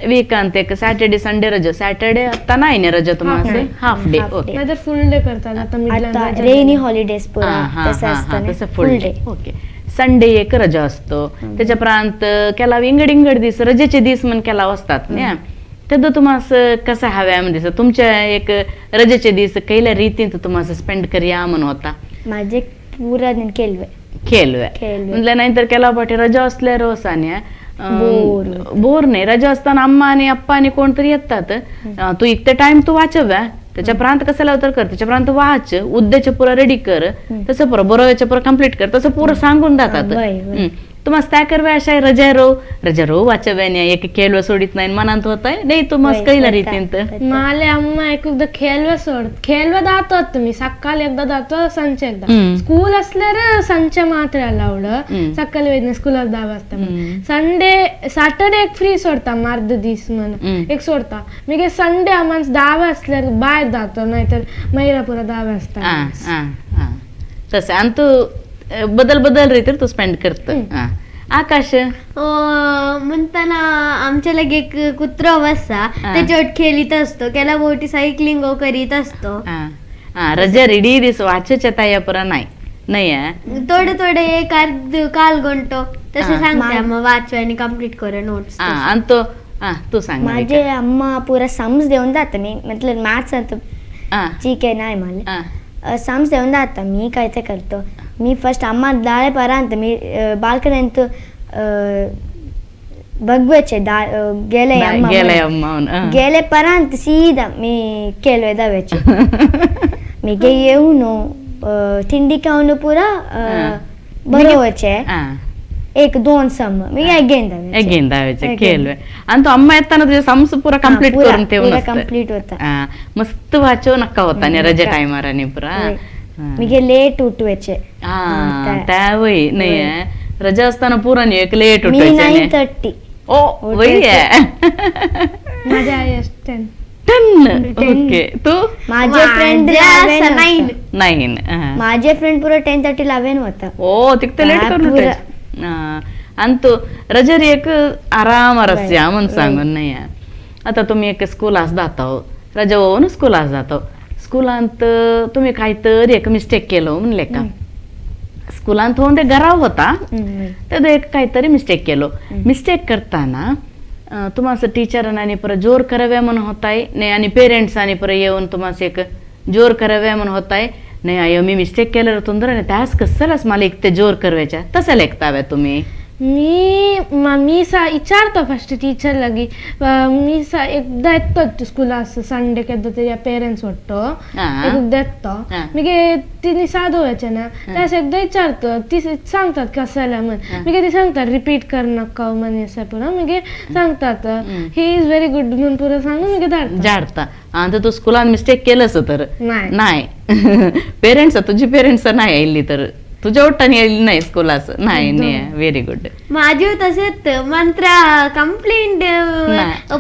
विकांत एक सॅटर्डे संडे रजो सॅटर्डे आतां नाही न्ही रजो तुमास हाफ डे ओके नाहीतर फुल डे करतात आता आता रेनी हॉलिडेज पुरा तसं असतं तसं फुल डे ओके. संडे एक रजा असतो त्याच्या प्रांत केला इंगड इंगड दीस रजेचे दीस म्हण केला असतात न्ही तेदो तुमास कसं हव्या म्हण दिसता तुमच्या एक रजेचे दीस कैल्या रीतीन तुमास स्पेंड करया म्हण होता. माझे पुरा दिन खेळवे खेळवे म्हटलं नाही तर केला पाटी रजा असल्यार वसा न्ही बोर नाही रजा असताना अम्मा आणि अप्पा आणि कोणतरी येतात तू इतके टाइम तू वाचव्या त्याच्या प्रांत कसं लावतर कर त्याच्या प्रांत वाच उद्याचे पुरा रेडी कर तसं पुरं बरोवच्या पुरं कम्प्लीट कर तसं पुरं सांगून जातात. तुम्हाला त्या करवे अशा रजा रो रजा रो वाचव्या नाही एक खेळव सोडित नाही मनात होत नाही तुम्हाला कैला रीतीन. माले अम्मा एक एकदा खेळवे सोड खेळवे दातात मी सकाळी एकदा जातो संचे एकदा स्कूल असल्यार संचे मात्र अलाउड सकाळी वयता स्कूलात 10 वाजता संडे सॅटर्डे एक फ्री सोडता अर्ध दीस म्हण एक सोडता मागीर संडे आमांस 10 वाजल्यार भायर जातो नाहीतर मागीर पुरा 10 वाजता तसं आणि तू बदल बदल रीतीर तू स्पेंड करत. आकाश म्हणताना आमच्या लगे एक कुत्रो बसता त्याच्यावर खेळीत असतो त्याला मोठी सायकलिंग करीत असतो. रजा रेडी दीस वाचच्या ताया पुरा नाही नाही थोडे थोडे एक अर्ध काल गंटो तसं सांगता मग वाचू आणि कम्प्लीट कर नोट्स. आणि तो तू सांग. माझे अम्मा पुरा सम्स देऊन जाता मी मतलब मॅथ्स ठीक आहे नाही मला सम्स देऊन जाता मी काय ते करतो मी फर्स्ट अम्मा दाळे परांत मी बाल्कनीत बघवायचे गेले अम्मा गेले परांत सीधा मी केलवे दाव्याचे मी गे येऊन थिंडी खाऊन पुरा बरोवचे 1-2 सम मी अगेन दाव्याचे अगेन दाव्याचे केलवे. आणि तो अम्मा येताना तुझे सम्स पुरा कंप्लीट करून ठेवून कंप्लीट होता मस्त वाचव नका होता आणि रजा टायमार आणि पुरा मी लेट उठवायचे त्यावेळी नाही रजा असताना पुरा नाही एक लेट उठवायचे 9:30 ओ वही आहे माझ्या आई 10 ओके. तू माझे फ्रेंड 9 माझे फ्रेंड पुरा 10:30 11 होता. ओ तिकडे लेट करून आणि तो रजेर एक आराम रस्या म्हणून सांगून नाही. आता तुम्ही एक स्कूलास जाता रजा होऊन स्कूलास जाता स्कूलांत तुम्ही काहीतरी एक मिस्टेक केलो म्हणले का स्कूलांत होऊन ते घराव होता तर एक काहीतरी मिस्टेक केलो मिस्टेक करताना तुम्हाला टीचरांनी आणि परत जोर कराव्या म्हणून होताय नाही आणि पेरेंट्स आणि परत येऊन तुम्हाला एक जोर कराव्या म्हणून होताय नाही अयो मी मिस्टेक केलं तुंदर आणि त्यास कसलाच मला एक ते जोर करवायच्या तसं लेखताव्या तुम्ही. मी मी सा विचारतो फर्स्ट टीचर लगी मी सा एकदा येतो स्कूला संडे केद्दा तरी पेरेंट्स वाटतो एकदा येतो मगे तिने साधो व्हायचे ना त्यास एकदा विचारतो ती सांगतात कसं म्हण मगे ती सांगतात रिपीट कर नका म्हण असं पुरा मगे सांगतात he is very good म्हणून पुरा सांगून मगे धाडता झाडता. आता तू स्कूलान मिस्टेक केलंस तर नाही पेरेंट्स तुझी पेरेंट्स नाही आयली तर तुझ्या ओट्टाने येईल नाही स्कूलास नाही नाही व्हेरी गुड. माझे तसेच मंत्र कंप्लेंट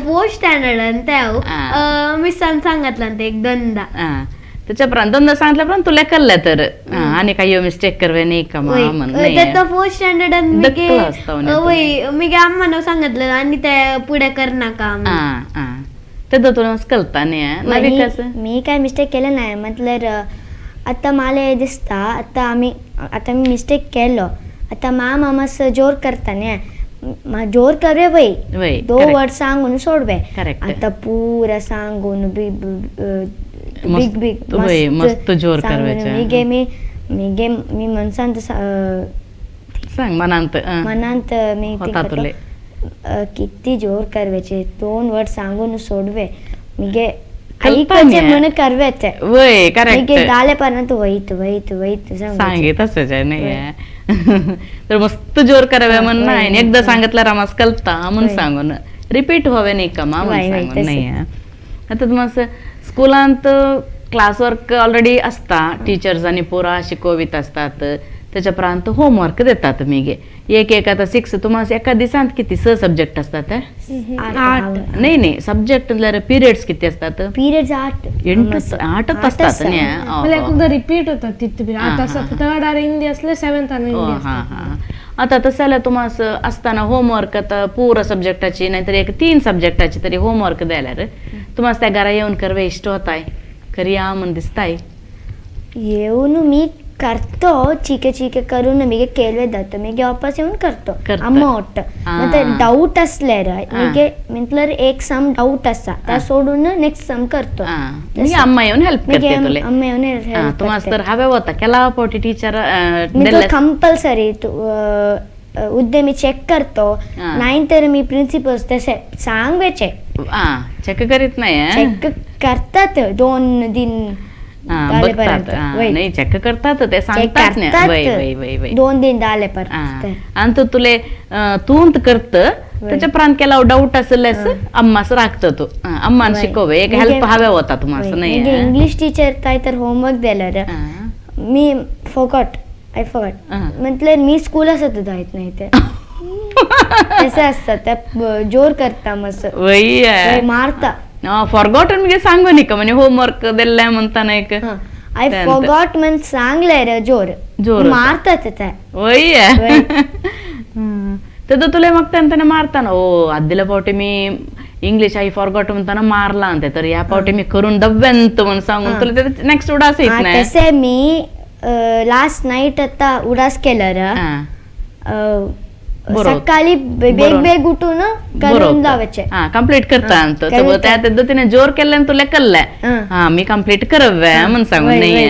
फोर्थ स्टँडर्ड त्या मिसान सांगितलं ते एक दोनदा त्याच्या प्रांत दोनदा सांगितलं पण तुला कळलं तर आणि काही मिस्टेक करवे नाही का फोर्थ स्टँडर्ड मी अम्मा सांगितलं आणि त्या पुढे कर नका ते तुला कळता नाही. मी काय मिस्टेक केलं नाही म्हटलं आता मला दिसता आता आम्ही आता मी मिस्टेक केलो आता मॅम आमास जोर करता न्ही, जोर करवे बाई, दो वर्ड सांगून सोडवे. आता पुरा सांगून बिग बिग मस्त जोर करवे. मिगे मी मिगे मी मनसान सांग मनांत मनांत मी किती जोर करवेचे, 2 वर्ड सांगून सोडवे. मिगे ऐकायचे म्हणून करवेचे, मिगे दालेपर्यंत वैत वैत वैत सांगित तसंच आहे नाही. तर मस्त जोर करावे म्हणून नाही, एकदा सांगितलं रामास कळता म्हणून सांगून रिपीट व्हावे नाही का मा म्हणून सांगून नाही. आता तुम्हाला स्कुलांत क्लास वर्क ऑलरेडी असता, टीचर्स आणि पोरा शिकवित असतात, त्याच्या प्रांत होमवर्क देतात. मी एक एक आता 6 तुम्हाला एका दिवसांत किती 6 सब्जेक्ट असतात? 8. नाही नाही, सब्जेक्ट पिरियड्स किती असतात? पिरियड्स 8 8 असतात. मला रिपीट होतात तिथे. आता थर्ड आर हिंदी असले, 7th R Hindi. आता तसं तुम्हाला असताना होमवर्क आता पूर्ण सब्जेक्टाची नाहीतर एक 3 सब्जेक्टाची तरी होमवर्क द्यायला रे तुम्हाला त्या घरा येऊन करवे इष्ट होताय खरी या म्हण दिसताय. येऊन मी करतो चिके चिके करून मी केलवे जातो, मी वापस येऊन करतो अमोट. मग डाऊट असले रे म्हटलं एक सम डाऊट असा त्या सोडून नेक्स्ट सम करतो. मी अम्मा येऊन हेल्प करते तुले. अम्मा येऊन हेल्प तुम्हाला तर हवे होता केला पोटी टीचर कंपल्सरी उद्या मी चेक करतो, नाही तर मी प्रिन्सिपल्स तसे सांगवेचे. चेक करीत नाही, चेक करतात 2 दिन नाही चेक करतात ते सांगतात 2 दिन झाले. आणि तो तुले तूंत करत त्याच्या प्रांत केला डाऊट असेल अम्मास राखतो तू, अम्मान शिकवे एक हेल्प हव्या होता तुम्हाला नाही. इंग्लिश टीचर काय तर होमवर्क दिलं रे मी फॉरगॉट, I forgot म्हटलं मी स्कूल असत जायत नाही ते तसं असतं त्या जोर करता मस्त मारता. फॉरगॉटन म्हणजे सांगू नाही का म्हणजे होमवर्क दिलाय म्हणता नाही का? I forgot म्हण सांगलंय रे जोर जोर मारतात ते. वय तर तुला मग त्यांना मारताना ओ आदल्या पावटी मी इंग्लिश I forgot म्हणताना मारला म्हणते, तर या पावटी मी करून दब्यांत म्हणून सांगून तुला नेक्स्ट उडास येत नाही. तसे मी लास्ट नाईट आता उडास केलं रे, सकाळी बेग बेग उठून करून जायचे कंप्लीट करता. त्या तिने जोर केलं तुला कळलंय हा मी कंप्लीट करवे म्हणून सांगून नाही.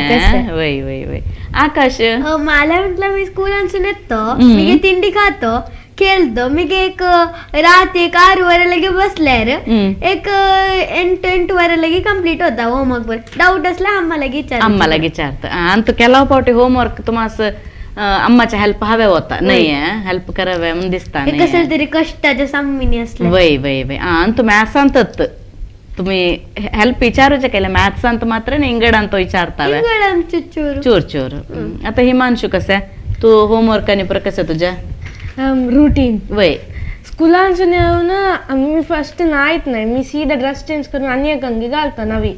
वय वय वय आकाश मला म्हटलं मी स्कूलांसून येतो, मी तिंडी खातो खेळतो, मी एक रात एक 6 वर लगे बसल्यार एक 8 वर लगे कंप्लीट होता होमवर्क. डाऊट असला आम्हाला विचार, आम्हाला विचारतं. आणि तू केला पावटी होमवर्क तुम्हाला अम्माच्या हेल्प हव्या होता नाही, हेल्प कराव्या म्हणून दिसता कसेल तरी कष्टाच्या सामने असले. वय वय वय आणि तू मॅथ्स अंत तुम्ही हेल्प विचारूचे केलं मॅथ्स अंत मात्र नाही इंगड अंत विचारतावे चोर चोर. आता हिमांशू कसं आहे तू होमवर्क आणि पर कसं तुझ्या रुटीन? वय स्कुलांसून येऊन मी फर्स्ट नाहीत नाही मी सीधा ड्रेस चेंज करून आणि एक अंगी घालतो नवी,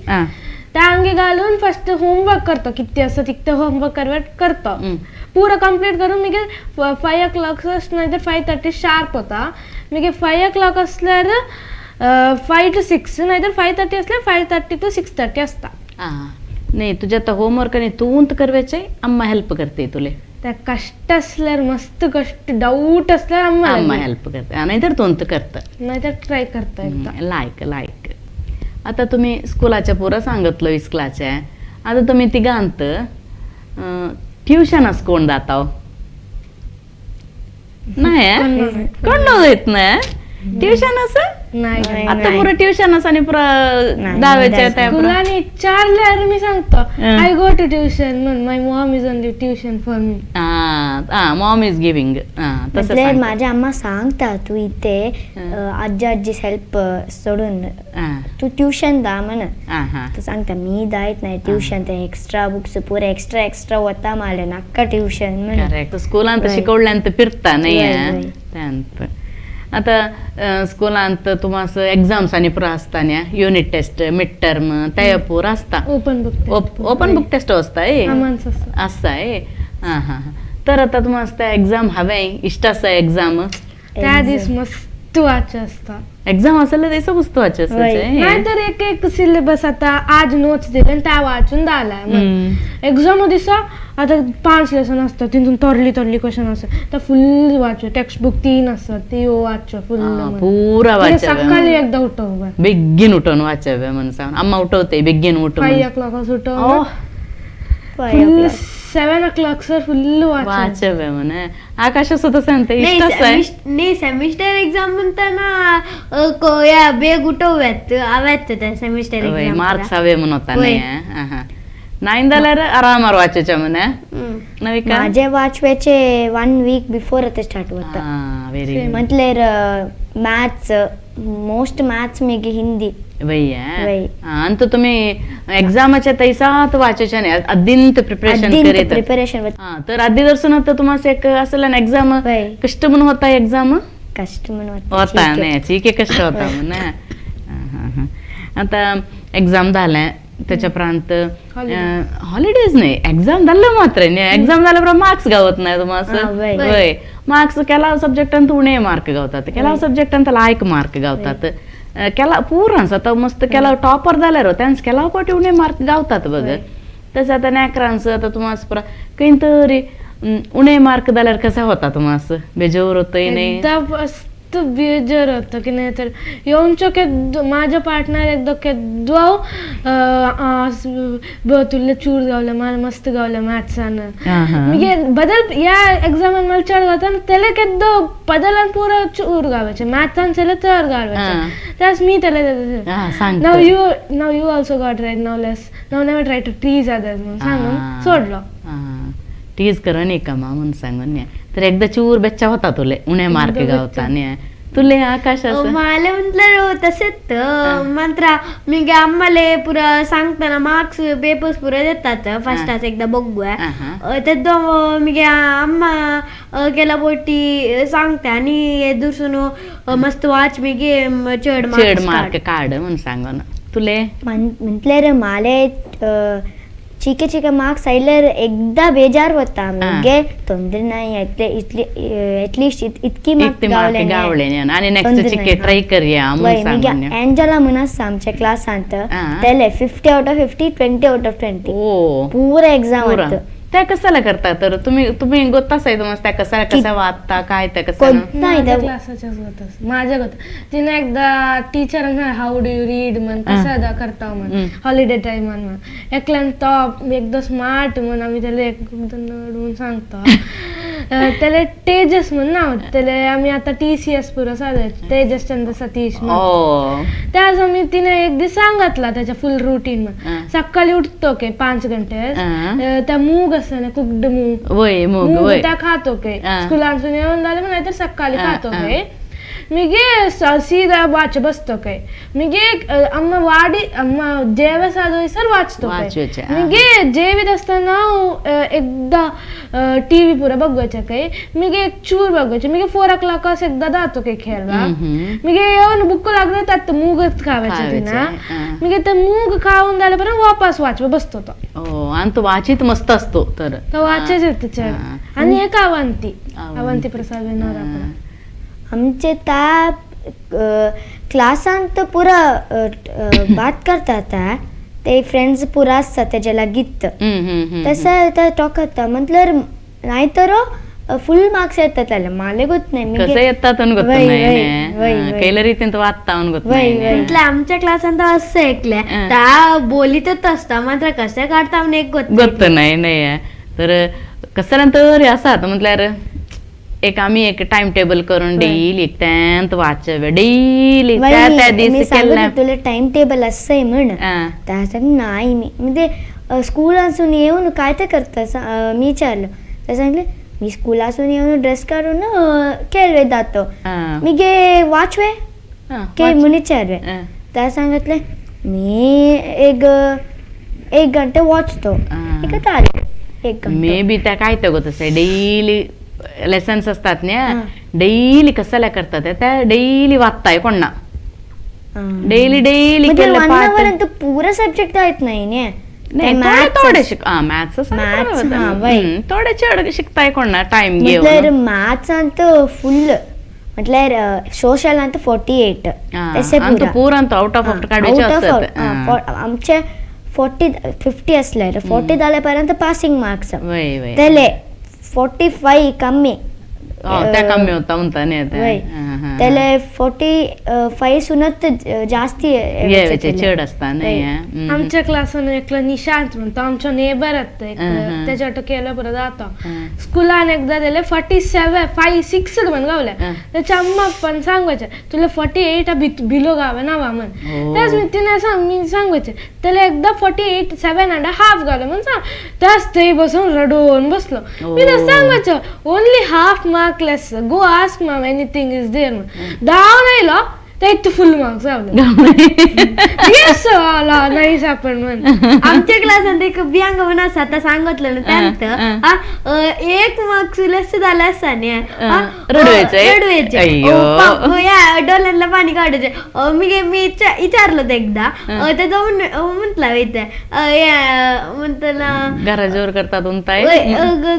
त्या अंगी घालून फर्स्ट होमवर्क करतो किती असं तिथे होमवर्क करतो पुरा कंप्लीट करून मी 5 o'clock नाही तर 5:30 शार्प होता. मी 5 o'clock असल्यावर 5 to 6 नाही तर 5:30 असल्यावर 5:30 to 6:30 असता. नाही तुझ्या आता होमवर्क आणि तू करवायचे अम्मा हेल्प करते तुले? त्या कष्ट असल्यावर मस्त कष्ट डाऊट असल्यावर अम्मा हेल्प करते, नाहीतर तोंत करतं नाहीतर ट्राय करता एकदा. लाईक लाईक आता तुम्ही स्कुलाच्या पुरं सांगितलं इस्कुलाच्या, आता तुम्ही तिघांत ट्युशनच कोण जाताव नाही? कोण येत नाही ट्युशन असं? नाही आता पुरं ट्युशन आणि पुरं दहावीच्या त्या मुलांनी विचारल्यावर मी सांगतो I go to tuition म्हणून my mom is only tuition for me. Mom is giving. तसं माझ्या अम्मा सांगता तू इथे आजी आजी हेल्प सोडून तू ट्युशन दा म्हण, तू सांगता मी जायत नाही ट्युशन, ते एक्स्ट्रा बुक्स पुरे एक्स्ट्रा एक्स्ट्रा होता मला नक्का ट्युशन म्हण. स्कूलांत शिकवल्यानंतर फिरता नाही त्यानंतर आता स्कूलांत तुम्हाला एक्झाम्स आणि पुरा असताना युनिट टेस्ट मिड टर्म त्या पुरा असता, open book open book test असता असं आहे. हा हा तर आता तुम्हाला एक्झाम हवे इष्ट असा एक्झाम त्या दिवस मस्त वाच असता एक्झाम असेल ते मस्त वाच नाहीतर एक एक सिलेबस आता आज नोट्स दिले त्या वाचून झालाय एक्झाम दिसा आता 5 लेसन असतात, तितून तोरली तोरली क्वेश्चन असतात, तर फुल वाचो. टेक्स्ट बुक 3 असतात, ती वाचो फुल. पुरा वाचवे. सकाळी एकदा उठव, बेगीन उठून वाचवे म्हणून सांग. अम्मा उठवते बेगीन उठून 5 o'clock उठव, फुल 7 o'clock sir full वाचवे म्हणे. आकाश सुद्धा सांगते. नाही, सेमिस्टर एक्झाम म्हणताना बेग उठवव्यात आव्यात त्या सेमिस्टर एक्झाम मार्क्स हवे म्हणून होता. नाही नाही जाल्यार आरामार वाचच्या म्हणे. नविका, माझे वाचव्याचे 1 वीक बिफोर आता स्टार्ट होता. Very good. म्हटल्यार मॅथ्स, मोस्ट मॅथ्स मागीर हिंदी. वय. अंत तुम्ही एक्झामाच्या तैसात वाचच्या नाही, अद्दिंत प्रिपरेशन करीत. प्रिपरेशन. तर आधी दर्शन होतं तुम्हाला एक असलं ना एक्झाम कष्ट म्हणून होता. एक्झाम कष्ट म्हणून होता नाही, ठीक आहे, कष्ट होता म्हणून. आता एक्झाम झाल्या त्याच्या प्रांत हॉलिडेज नाही, एक्झाम झालं मात्र नाही. एक्झाम झाल्याबरोबर मार्क्स गावत नाही तुम्हाला. वय, मार्क्स केला सब्जेक्टांत उणे मार्क गावतात, केला सब्जेक्टांत लायक मार्क गावतात, केला पुरांस आता मस्त केला टॉपर जाल्यार त्यांस केला कोटी उणे मार्क गावतात बघ. तसं आता नॅकरांचं आता तुम्हाला पुरा काही तरी उणे मार्क जाल्यार कसा होता तुम्हाला बेजोर होतोय नाही? मस्त बेजोर होतं की नाही. तर येऊनचो केद्दो माझ्या पार्टनर एकदा केद्दो तुले चूर गावले, मला मस्त गावले मॅथ्सान. मगे बदल या एक्झामान मला चड गावता, त्याला केद्दो बदलान पुरा चूर गावायचे, मॅथ्सान त्याला चड गावायचे. त्यास मी त्याला now you now you also got right, now less now never try to tease others म्हणून सांगून सोडलो. टीज करून एका म्हणून सांगून. तर एकदा चूर बेच्चा होता तुले उणे मार्क गावता नाही तुले आकाश? मला म्हटलं तसेच मंत्रा मी आम्हाला पुरा सांगताना मार्क्स पेपर्स पुरा देतात फर्स्ट एकदा बघूया, तेदो मी अम्मा केला पोटी सांगते आणि दुसरून मस्त वाच मी चड चड मार्क काढ म्हणून सांगून तुले. म्हटल्यार माले चिके चिके मार्क्स आयल्यार एकदा बेजार होता, मगे ತೊಂದ್ರೆ नाही, इतली एटलिस्ट इतकी मार्क गावले आणि नेक्स्ट चिके ट्राय करूया. एंजला म्हणून आसता आमच्या क्लासांत, तेले 50 out of 50, 20 out of 20 पुरा एक्झाम. त्या कशाला करता तर तुम्ही तुम्ही गोताच आहे तुम्हाला त्या कशाला कसा वाचता काय त्या कसं नाही क्लासाच्याच गोतास माझ्या गोत तिने एकदा teacher how do you read म्हण कसं करता म्हण हॉलिडे टाइम म्हण एकल्यान टॉप एकदा स्मार्ट म्हण आम्ही त्याला एकदा नड म्हणून सांगतो. त्याला तेजस म्हण ना, त्याला आम्ही आता TCS पुरा साधे तेजस चंद्र सतीश. त्याच आम्ही तिने एक दिवस सांगितला त्याच्या फुल रुटीन म्हण सकाळी उठतो के 5 घंटे, त्या मूग असं ना कुकड मूग मूग त्या खातो के स्कुलांसून येऊन झालं नाही तर सकाळी खातो के मीगे सीधा वाच बसतो काय मीगे अम्मा वाडी अम्मा जेवे साधो सर वाचतो मीगे जेवीत असताना एकदा टीव्ही पुरा बघायचं काय मीगे एक चूर बघायचे मीगे 4 o'clock असं एकदा जातो काय खेळवा मीगे येऊन बुक लागलं त्यात मूगच खावायचे ना मीगे ते मूग खाऊन झाल्यापर्यंत वापस वाचवा बसतो तो. आणि तो वाचित मस्त असतो तर तो वाचायच त्याच्या. आणि एक अवंती अवंती प्रसाद येणार आपण आमचे त्या क्लासांत पुरा बात करतात ते फ्रेंड्स पुरा असतात त्याच्या लागीत तसं त्या टॉक करता म्हटल्यार नाही तर फुल मार्क्स येतात त्याला मला गोत नाही कसं येतात केलं रीतीन वाचता म्हटलं आमच्या क्लासांत असं ऐकलं त्या बोलीतच असता मात्र कसं काढता एक गोत नाही नाही. तर कसं तर असात म्हटल्यार एक आम्ही एक टाइम टेबल करून डेली त्यात वाचवे डेली त्या दिवशी केलं तुला टाइम टेबल असं म्हण त्या नाही मी म्हणजे स्कूलासून येऊन काय ते करता मी विचारलं त्या सांगले मी स्कूलासून येऊन ड्रेस काढून खेळवे जातो मी गे वाचवे के म्हणून विचारवे त्या सांगितले मी एक एक घंटे वाचतो एक एक मे बी त्या काय ते तसं डेली लेसन्स असतात ना डेली कशाला करतात त्या डेली वाचताय कोणा डेली डेली पुरा सब्जेक्ट येत नाही थोडे मॅथ्स थोडे चड शिकताय कोणा टाइम घेऊन मॅथ्स अंत फुल म्हटल्यार सोशल अंत 48 तसे पुरा अंत आउट ऑफ आउट काढायचे असतात आमचे 40 50 असल्यार 40 जाल्यापर्यंत पासिंग मार्क्स. वय वय. तेले 45 कम्मी. त्या कम्मी होता म्हणता वय. त्याला 45 सुनत जास्ती येवचे चड असता नाही. आमच्या क्लासान एकलो निशांत म्हणतो, आमचो नेबर आत्ता एक, त्याच्या केलं बरं जाता स्कुलान एकदा त्याला 47 5 6 म्हण गावले. त्याच्या अम्मा पण सांगवायचे तुला 48 बिलो गावे ना वा म्हण. त्याच मी तिने सांग मी सांगवायचे त्याला एकदा 48 7.5 गावले म्हण सांग. त्याच ते बसून रडून बसलो. मी तर सांगवायचं only half mark less, go ask ma'am anything is there. धाव नाही लो ते इतके फुल मार्क्स आवले. येस आला नाही आपण म्हण. आमच्या क्लासात एक बियांग म्हणून असा आता सांगितलं ना त्यांत एक मार्क्स लेस झाला असता न्ही रडवायचे रडवायचे या डोळ्यांना पाणी काढायचे. मी मी विचारलं ते एकदा ते जाऊन म्हटलं इथे म्हणताना घरा जोर करतात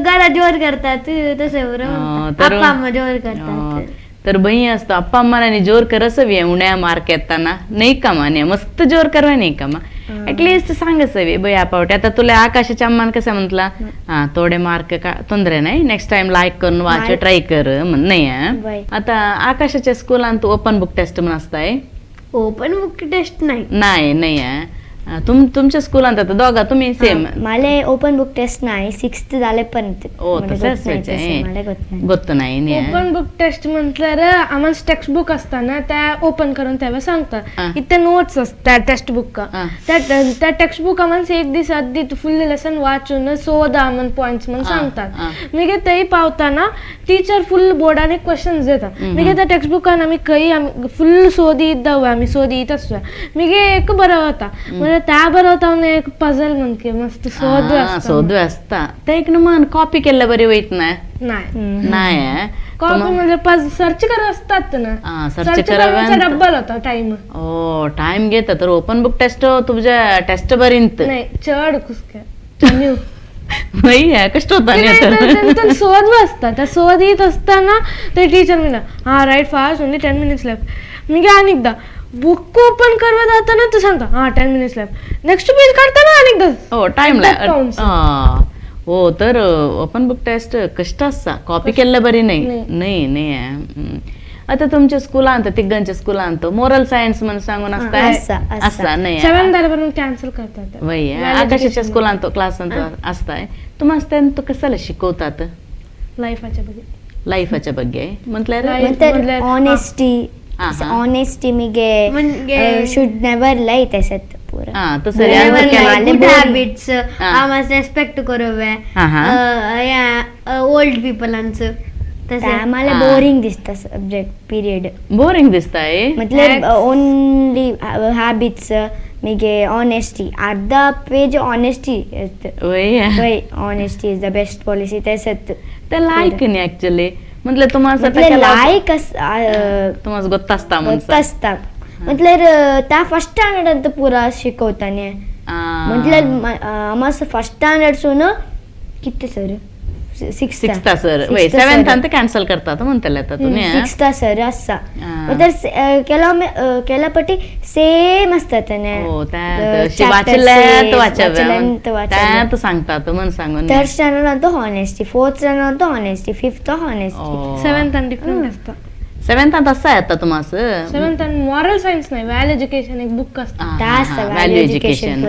घरा जोर करतात तसं बरोबर अप्पा अम्मा जोर करतात. तर बही असतो अप्पा अम्माने जोर करसवी उण्या मार्क येताना नाही का माने मस्त जोर करवा नाही का मा ऍटलिस्ट सांगसवी बया पावटे. आता तुला आकाशाच्या अम्मान कसं म्हटला हा थोडे मार्क का ತೊಂದರೆ नाही नेक्स्ट टाइम लाईक करून वाच ट्राय कर म्हण नाही. आता आकाशाच्या स्कूलांत ओपन बुक टेस्ट म्हणून असताय. ओपन बुक टेस्ट नाही नाही नाही तुमच्या स्कूलांत आता दोघा तुम्ही सेम. मला ओपन बुक टेस्ट नाही 6th झाले पण ಗೊತ್ತು नाही. ओपन बुक टेस्ट म्हटल्यार आम्हाला टेक्स्ट बुक असताना त्या ओपन करून तेव्हा सांगतात इथे नोट्स असतात टेक्स्ट बुक त्या टेक्स्ट बुक आम्हाला एक दीस आधी फुल लेसन वाचून सोदा म्हण पॉइंट्स म्हणून सांगतात. मागीर तेय पावताना टीचर फुल बोर्डान एक क्वेश्चन्स देतात. मागीर त्या टेक्स्ट बुकान आमी खंय आमी फुल सोदीत दवया आमी सोदीत आसया मागीर एक बरो वता म्हणजे त्या बरोवता एक पझल म्हणके मस्त सोद सोद असता. ते एक मान कॉपी केल्ले बरी वयत ना नाही कॉपी म्हणजे सर्च करत असतात ना सर्च करायचा डबल होता टाइम. ओ टाइम घेता तर ओपन बुक टेस्ट तुझ्या टेस्ट बरींत नाही चढ कुसके नाही कष्ट होता नाही. शोध असता त्या शोध येत असताना ते टीचर म्हणा हा right fast only 10 minutes left. मी आणि एकदा बुक ओपन करवा जाताना तू सांगता हा 10 मिनिट्स लेफ्ट नेक्स्ट पेज काढताना आणि एकदा हो टाइम हो. तर ओपन बुक टेस्ट कष्ट असता कॉपी केल्ले बरी नाही नाही नाही. आता तुमच्या स्कुलांत तिग्गांच्या स्कुलांत मोरल सायन्स म्हणून सांगून असता असता नाही 7 कॅन्सल करतात वय आकाशाच्या स्कुलांत क्लासांत असताय तुम्हाला त्यांत कशाला शिकवतात लाईफाच्या ಬಗ್ಗೆ लाईफाच्या ಬಗ್ಗೆ म्हटल्यार ऑनेस्टी ऑनेस्टी मिगे should never लाई तसत पूरा तसं गुड हॅबिट्स आम्हाला रेस्पेक्ट करूया ओल्ड पीपलांचं. आम्हाला बोरिंग दिसता सब्जेक्ट पिरियड बोरिंग दिसताय मतलब ओनली हॅबिट्स मिगे ऑनेस्टी अर्धा पेज ऑनेस्टी वय honesty is the best policy तसत ते लायक नाही ऍक्च्युअली म्हटलं तुम्हाला लायक तुम्हाला ಗೊತ್ತಾಸ್ತಾ ಗೊತ್ತಾಸ್ತಾ म्हटल्यार त्या फर्स्ट स्टँडर्ड ಅಂತ ಪೂರಾ शिकवताने म्हटल्यार आम्हाला फर्स्ट स्टँडर्ड सून किती सर सिक्स्थ सर वय 7th ಅಂತ कॅन्सल करतात म्हणतले आता तुम्ही 6th sir असा म्हटल्यार केला केला पटी सेम असतात त्याने हो त्या वाचल्यात वाचल्यात सांगतात म्हण सांगून. थर्ड स्टँडर्ड ಅಂತ ऑनेस्टी फोर्थ स्टँडर्ड ಅಂತ ऑनेस्टी फिफ्थ ऑनेस्टी 7th आणि डिफरंट असतं. 7th ಅಂತ असं आता तुम्हाला 7th आणि मॉरल सायन्स नाही व्हॅल्यू एज्युकेशन एक बुक असतं व्हॅल्यू एज्युकेशन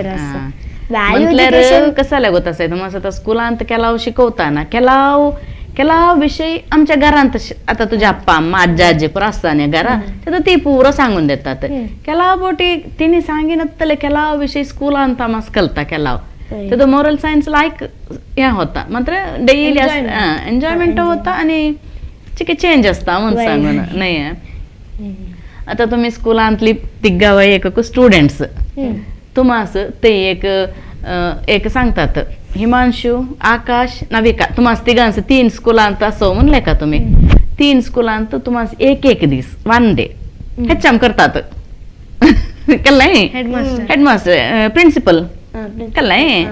म्हटल्यार कसाला गोत असाय तुम्हाला आता स्कुलांत केलाव शिकवताना केलाव केलाव विषय आमच्या घरांत आता तुझ्या अप्पा अम्मा आज्जा आजी पुरा असताना घरा तर ती पुरं सांगून देतात केलाव बोटी तिने सांगिनतले केलाव विषय स्कुलांत आम्हाला कळता केलाव तर मोरल सायन्स लायक या होता मात्र डेली एन्जॉयमेंट होता आणि चिके चेंज असता म्हणून सांगून नाही. आता तुम्ही स्कुलांतली तिग्गावा एक स्टुडंट्स तुम्हास ते एक एक सांगतात हिमांशू आकाश नविका तुम्हास तिघांस 3 स्कुलांत असो म्हणले का तुम्ही 3 स्कुलांत तुम्हास एक एक दीस 1 डे हेच्चाम करतात कल्लाय हेडमास्टर प्रिन्सिपल कल्लाय.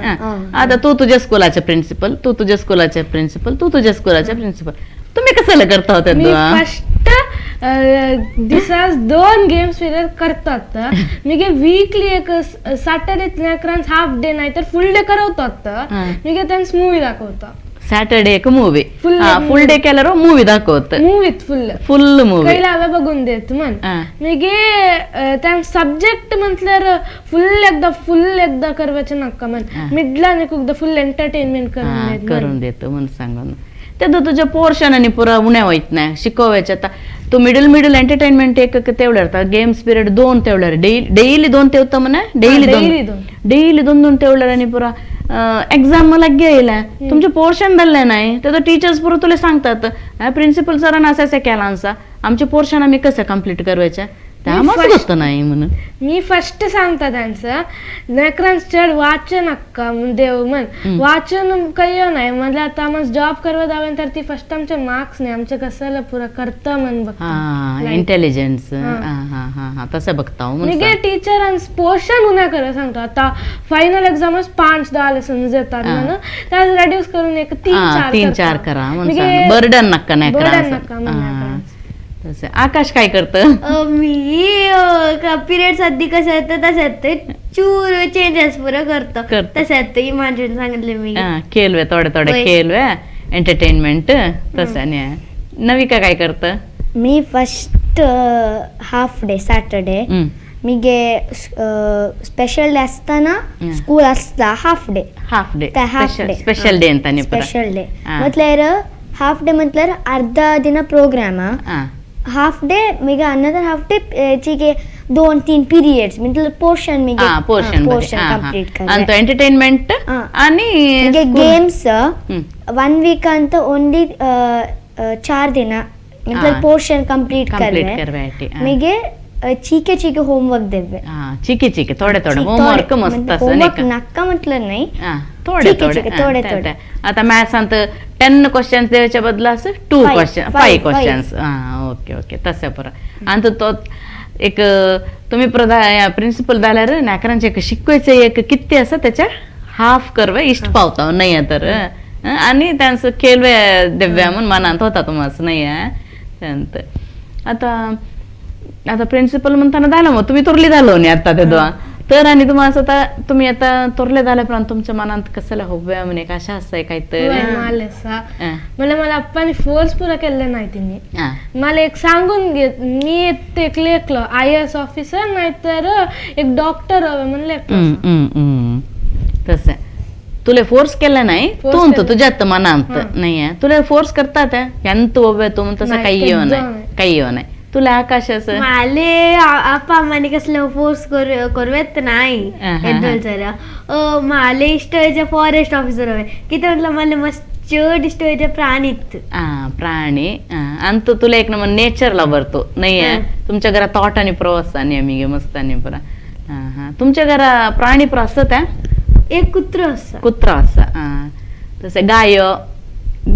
आता तू तुझ्या स्कुलाचे प्रिन्सिपल तू तुझ्या स्कुलाचे प्रिन्सिपल तू तुझ्या स्कुलाचे प्रिन्सिपल तुम्ही कशाला करता होते? फर्स्ट दिसास 2 गेम्स पिरियड करतात. मिगे वीकली एक सॅटर्डे लेकरांस हाफ डे नाही तर फुल डे करवतात. मिगे त्यांस मूवी दाखवता. सॅटर्डे एक मूवी फुल डे केल्यावर मूवी दाखवत. मूवीत फुल फुल मूवी कैला हवे बघून देत म्हण. मिगे त्या सब्जेक्ट म्हटल्यार फुल एकदा करवाचे नका म्हण, मिडला एकदा फुल एंटरटेनमेंट करून देतो म्हणून सांगून ते तुझ्या पोर्शन आणि पुरा उण्या होत नाही शिकवायचे. आता तू मिडल मिडल एंटरटेनमेंट एक तेवढ्यार गेम्स पिरियड 2 तेवढ्यार डेली 2 तेवता म्हणा, डेली 2 तेवढ्यार आणि पुरा एक्झाम मला घ्यायला तुमचे पोर्शन धरले नाही तर टीचर्स पुरा तुला सांगतात प्रिन्सिपल सरांना असं असं केला आमचा आमचे पोर्शन आम्ही कसं कम्प्लीट करवायच्या त्यामुळे गोष्ट नाही म्हणून मी फर्स्ट सांगता त्यांचं लेकरांस चड वाचन नक्का देव म्हण वाचन काही नाही म्हणजे आता आम्हाला जॉब करवा दावे तर ती फर्स्ट आमचे मार्क्स नाही आमचे कसाला पुरा करता म्हण बघता इंटेलिजन्स तसं बघता. मी टीचर पोर्शन उन्हा कर सांगतो. आता फायनल एक्झामच 5-10 लेसन येतात म्हणून त्यात रेड्यूस करून एक 3-4 करा बर्डन नक्का नाही बर्डन नका. तसं आकाश काय करतं? मी पिरियड आधी कसं येतं तसं येतं चूर चेंजेस पुरं करतो तसं इमाजिन सांगितलं मी खेळवे थोडे थोडे खेळवे एंटरटेनमेंट तसं. नविका काय करतं? मी फर्स्ट हाफ डे सॅटर्डे मीगे स्पेशल डे असताना स्कूल असता half day half day special day ಅಂತಾನೆ स्पेशल डे म्हटल्यार हाफ डे म्हटल्यार अर्धा ದಿನ प्रोग्राम हाफ डे मिगे अनदर हाफ डे चिके 2-3 पीरियड्स मतलब पोर्शन मिगे पोर्शन पोर्शन कंप्लीट कर ಅಂತ ಎಂಟರ್ಟೈನ್ಮೆಂಟ್ आणि मिगे गेम्स 1 वीक ಅಂತ ಓನ್ಲಿ 4 ದಿನ मतलब पोर्शन कंप्लीट करवे मिगे चीके चीके होमवर्क देवे. चीके चीके थोडे थोडे होमवर्क मस्त होमवर्क नक्का म्हटलं नाही थोडे थोडे थोडे थोडे. आता मॅथ्स अंत 10 क्वेश्चन्स देवाच्या बदला असं 2 क्वेश्चन 5 क्वेश्चन्स. ओके ओके तसं बरं. आणि तो एक तुम्ही प्रधा प्रिन्सिपल झाल्यार नाकरांचे एक शिकवायचं एक किती असं त्याच्या हाफ करवे इष्ट पावता नाही तर आणि त्यांचं खेळवे देव्या म्हणून मनात होता तुम्हाला नाही. आता आता प्रिन्सिपल म्हणताना झालं मग तुम्ही तोरली झालो नाही आता ते दोन तर आणि तुम्हाला आता तुम्ही आता तोरले झाल्या पण तुमच्या मनात कसला हव्या म्हणे कशा असं काहीतरी मला मला अप्पाने फोर्स पुरा केलं नाही तिने मला एक सांगून घेत मी ते लेखलं IAS officer नाहीतर एक डॉक्टर हवं म्हणलं. तसं तुला फोर्स केला नाही तू तुझ्या मनात नाही तुला फोर्स करतात ಎಂತ ಒಬ್ಬ तू तसं काही येऊ नाही काही येऊ नाही तुला आकाश असं माले अप्पा अम्माने कसलं फोर्स करूयात नाही सर. माले इष्ट फॉरेस्ट ऑफिसर हवे किती म्हटलं मला मस्त चड इष्ट प्राणी प्राणी आणि तुला एक नंबर नेचर लवर तो नाही आहे. तुमच्या घरात तोट आणि प्रवास आणि आम्ही मस्त आणि पुरा. तुमच्या घरा प्राणी असत एक कुत्र असं कुत्रा असं तसं गाय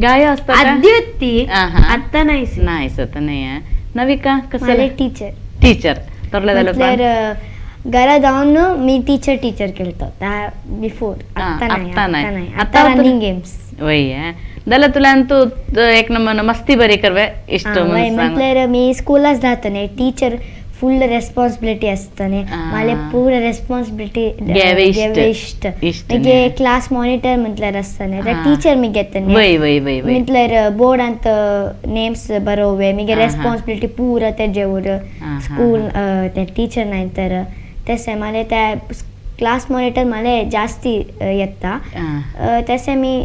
गाय असतात आधी होती आता नाही नाही सत नाही. नविका कसं? टीचर टीचर तोरले झालं घरा जाऊन मी टीचर टीचर केलतो बिफोर. आता नाही आता रनिंग गेम्स वय झालं तुला तू एक नंबर मस्ती बरी करवे इष्ट म्हटल्यार मी स्कूलाच जातो नाही टीचर फुल रेस्पॉन्सिबिलिटी असताने मला पूर्ण रेस्पॉन्सिबिलिटी इष्ट मिगे क्लास मॉनिटर म्हटल्यार असताने टीचर मी घेतने म्हटल्यार बोर्ड अंत नेम्स बरोवे मिगे रेस्पॉन्सिबिलिटी पूरा तेजेवर स्कूल ते टीचर नाही तर तसे मला त्या क्लास मॉनिटर मला जास्ती येता तसे मी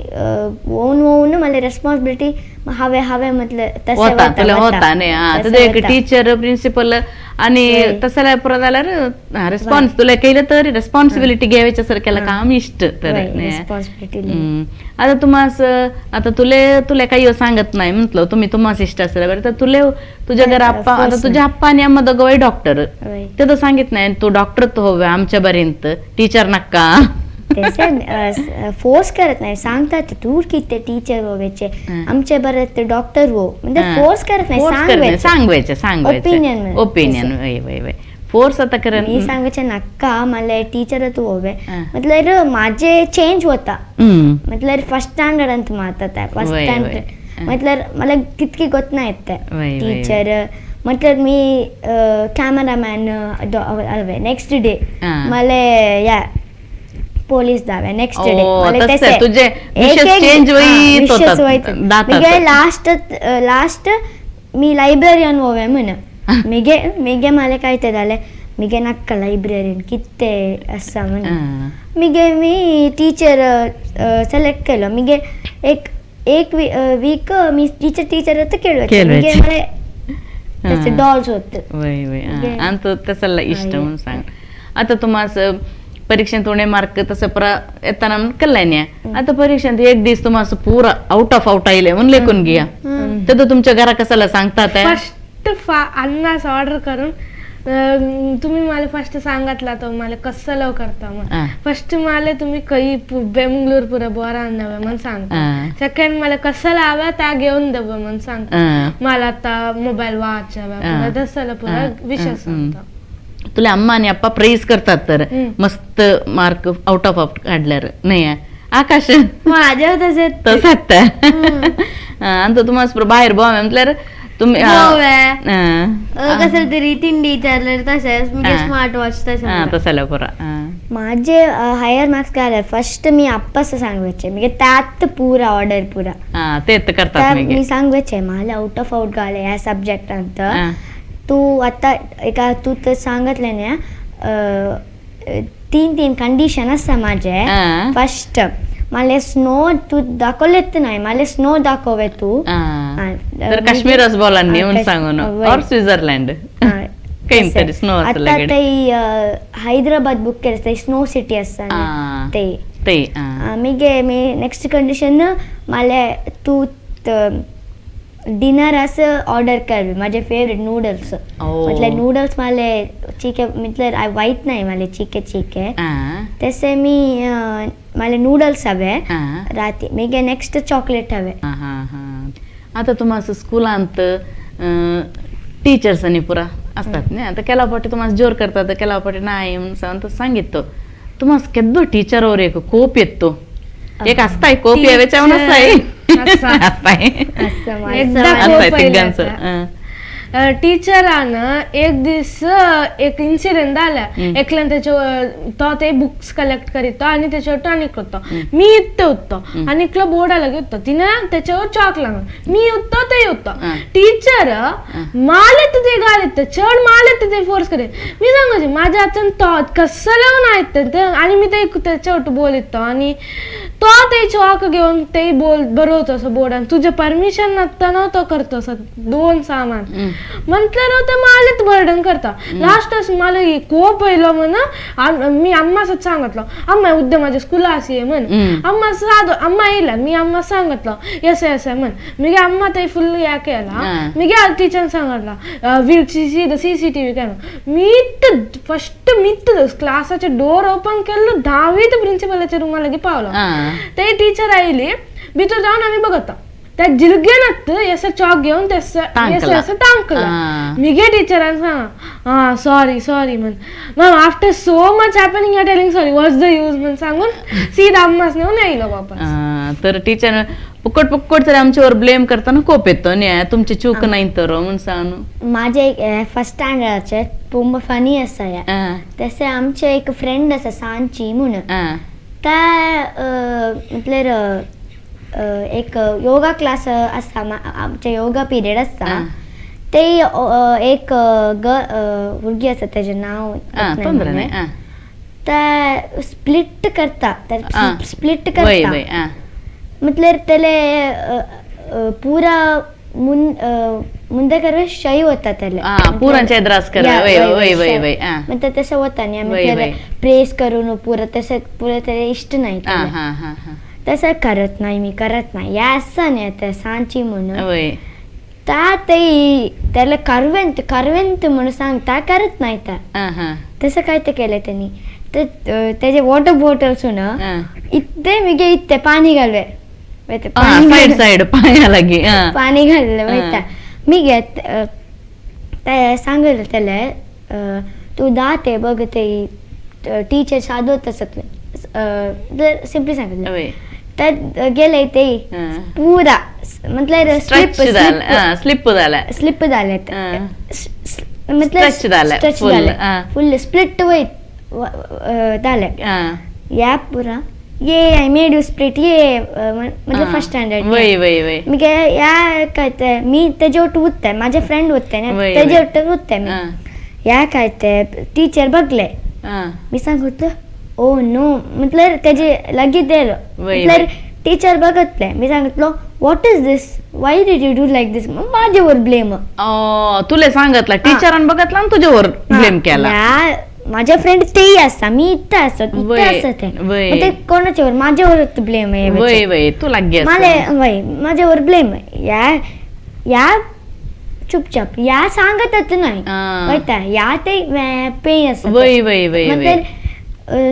ओन ओन मला रेस्पॉन्सिबिलिटी हवे हवे म्हटलं तसे तुला होता नाही तुझं एक टीचर प्रिन्सिपल आणि तसं पुरा झाल्यावर रेस्पॉन्स तुला केलं तर रेस्पॉन्सिबिलिटी घ्यायच्या सारख्याला काम इष्ट तर रेस्पॉन्सिबिलिटी. आता तुम्हास आता तुले तुला काही सांगत नाही म्हटलं तुम्ही तुम्हास इष्ट असेल बरं तर तुले तुझ्या घरा अप्पा आता तुझ्या अप्पा आणि अम्मा दोघं डॉक्टर ते तर सांगित नाही तू डॉक्टर तो हवे आमच्या पर्यंत टीचर नका फोर्स करत नाही सांगतात तू किती टीचर होवायचे आमचे बरं ते डॉक्टर हो म्हणजे फोर्स करत नाही सांगवायचे सांगवायचे ओपिनियन ओपिनियन वय वय वय फोर्स आता करत मी सांगायचे नक्का मला टीचर तू होवे मतलब माझे चेंज होता मतलब फर्स्ट स्टँडर्ड ಅಂತ ಮಾತಾಡ್ತಾ फर्स्ट स्टँडर्ड मतलब मला कितकी गोत नाही येत टीचर म्हटल्यार मी कॅमेरामॅन हवे नेक्स्ट डे मला या पोलीस दावे नेक्स्ट डे. तसं तुझे विशेष चेंज होईत मिगे लास्ट लास्ट मी लायब्ररियन होवे म्हण मिगे मिगे मला काय ते जालें मिगे नाका लायब्ररियन कितें आसा म्हण मिगे मी टीचर सिलेक्ट केलो. मिगे एक एक वीक मी टीचर टीचर केळवे मिगे मला तसे डॉल्स होते. वय वय आणि तो तसला इष्ट म्हणून सांग. आता तुम्हाला परीक्षेत उणे मार्क तसं परा येताना कल्ल्याण आता परीक्षेत एक दीस तुम्हाला पुरा आउट ऑफ आउट आयले म्हणून लेखून घ्या तर तुमच्या घरा कसाला सांगतात फर्स्ट अन्नास ऑर्डर करून तुम्ही मला फर्स्ट सांगितला तो मला कसं लव करता मग फर्स्ट मला तुम्ही काही बेंगलोर पुरा बोरा आणवे म्हणून सांगता. सेकंड मला कसं लावा त्या घेऊन देव म्हणून सांगता. मला आता मोबाईल वाचावा तसं पुरा विषय सांगता. तुला अम्मा आणि अप्पा प्रेज करतात तर मस्त मार्क आउट ऑफ आउट काढल्यार नाही आकाश माझ्या तसंच. आणि तुम्हाला बाहेर बोवा म्हटल्यार तुम्ही कसं तरी तिंडी विचारलं तसेच स्मार्ट वॉच तसं पुरा. माझे हायर मार्क्स काय फर्स्ट मी अप्पास सांगवायचे म्हणजे त्यात पुरा ऑर्डर पुरा ते करतात. मी सांगवायचे मला आउट ऑफ आउट घाले ह्या सब्जेक्टांत तू आता एका तू तर सांगितलं ना तीन तीन कंडिशन आसा माझे. फर्स्ट मला स्नो तू दाखवलेत नाही मला स्नो दाखवे तू तर काश्मीरच बोला सांगून और स्वित्झर्लंड काहीतरी स्नो आता ते हैदराबाद बुक केलं ते स्नो सिटी आसा ते ते मागीर मी नेक्स्ट कंडिशन मला तू डिनर असं ऑर्डर कर माझे फेवरेट नूडल्स. म्हटल्यार नूडल्स मला चिके म्हटल्यार वाईट नाही मला चिके चिके तसे मी मला नूडल्स हवे राती मागीर नेक्स्ट चॉकलेट हवे. आता तुम्हाला स्कुलांत टीचर्स आणि पुरा असतात न्ही आता केला फावटी तुम्हाला जोर करतात केला फावटी नाही म्हणून सांगितलं तुम्हाला केदो टीचरवर एक कोप येतो एक असताय कोप येवेच्या असताय. टीचरान एक दीस एक इन्सिडेंट जाल्या एकल्यान तेचे तो ते बुक्स कलेक्ट करीत आणि त्याच्यावर टॉनिक होतो मी इत्ते होतो आणि एकलो बोर्डा लागी होतो तिने त्याच्यावर चॉक लागलो मी होतो ते होतो टीचर माले ते गालीत चड माले ते फोर्स करीत मी सांगायचे माझ्या हातान तो कसं लावून आहेत आणि मी ते त्याच्यावर बोलित आणि तो ते चॉक घेऊन ते बोल बरवतो असं बोर्डान तुझे परमिशन नसताना तो करतो असं दोन सामान म्हटलं ते मालेत बर्डन करता. लास्ट मला कोप येयलो म्हण मी अम्मासच सांगितलं अम्मा उद्या माझ्या स्कुला अशी म्हण अम्मा सादो अम्मा येयला मी अम्मा सांगितलं येस येस म्हण मी अम्मा ते फुल या केला मी टीचर सांगितलं will C C T V camera मी तर फर्स्ट मी तर क्लासाचे डोर ओपन केलं धावीत प्रिन्सिपलाच्या रूमा लगे पावलो ते टीचर आयली भितर जाऊन आम्ही बघता त्या जिरगेनात असं चॉक घेऊन तसं टांकलं मिगे टीचरान सांग हा सॉरी सॉरी म्हण ma'am after so much happening you telling sorry what's the use म्हण सांगून सीधा अम्मास नेऊन येयलो वापस. तर टीचर फुकट फुकट तरी आमच्यावर ब्लेम करताना कोप येतो न्ही तुमची चूक नाही तर म्हणून सांग. माझे फर्स्ट स्टँडर्डाचे खूब फनी आसा तसे आमचे एक फ्रेंड आसा सांची म्हणून त्या म्हटल्यार एक योगा क्लास आसता आमचे योगा पिरियड आसता ते एक भुरगी आसा तेजें नांव ते स्प्लिट करता स्प्लिट करता म्हटल्यार तेले पुरा मुंदे कर शय वता तेले म्हणटा तशें वता न्ही आमी प्रेस करून पुरा तशें पुरा तेले इश्ट नाही तसं करत नाही मी करत नाही या आसा न्ही आतां सांची म्हणून ता ते त्याला करवेंत करवेंत म्हणून सांगता करत नाही ता तसं काय ते केलं त्यांनी तर त्याचे वॉटर बॉटल्स ना इतके मिगे इतके पाणी घालवे साइड साइड पाणी घालले वयता मी घेत ते सांगले त्याला तू दाते बघ ते टीचर सादवत तसं सिम्पली सांगितलं. तर गेले ते पुरा म्हटल्यार स्लिप स्लिप झालं, स्लिप झाले, म्हटल्यार स्ट्रेच झाले, फुल स्प्लिट वयत झाले. या पुरा ये I made you split ये म्हणजे फर्स्ट स्टँडर्ड. वय वय वय मी काय या काय ते मी तेजे वट उत्ताय, माझे फ्रेंड उत्ताय ना तेजे वट उत्ताय मी. या काय ते टीचर बघले, मी सांगत ओ नो म्हटल्यार तेजे लागीं देलो, म्हटल्यार टीचर बघतले, मी सांगितलो what is this, why did you do like this. माझ्यावर ब्लेम. तुला सांगितलं टीचरान बघतला आणि तुझ्यावर ब्लेम केला. माझ्या फ्रेंड तेही असता, मी इथं असत इथं असत, ते कोणाच्यावर माझ्यावर ब्लेम आहे. वय वय तू लागली मला वय माझ्यावर ब्लेम. या या चुपचाप या सांगतच नाही वयता या ते पेन असत. वय वय वय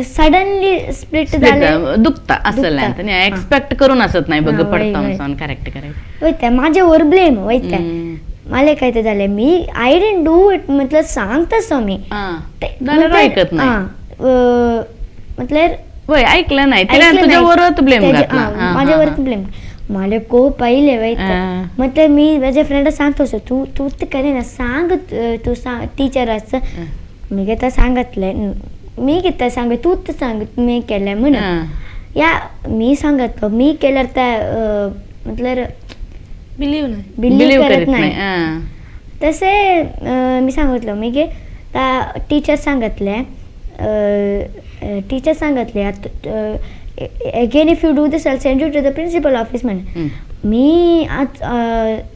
सडनली स्प्लिट झाले, दुखता असं एक्सपेक्ट करून असत नाही बघ पडता. करेक्ट करेक्ट वयता माझ्यावर ब्लेम वयता. मला काय ते झाले मी I didn't do it म्हटलं सांगतस मी, ऐकत नाही म्हटल्यार वय ऐकलं नाही, तुझ्यावरच ब्लेम, माझ्यावर ब्लेम. मला कोप आयले वयता. म्हटलं मी माझ्या फ्रेंडा सांगतो तू तू ते करे ना सांग तू सांग टीचर असं. मी कितें सांगतले मी कितें सांग तूच सांग मी केलें म्हणून. या मी सांगतलो मी केल्यार ते म्हटल्यार बिलीव नाही, बिलीव करत नाही. तसे मी सांगितलं मी की टीचर सांगितले, टीचर सांगितले again if you do this I send you to the principal office म्हणून. मी आज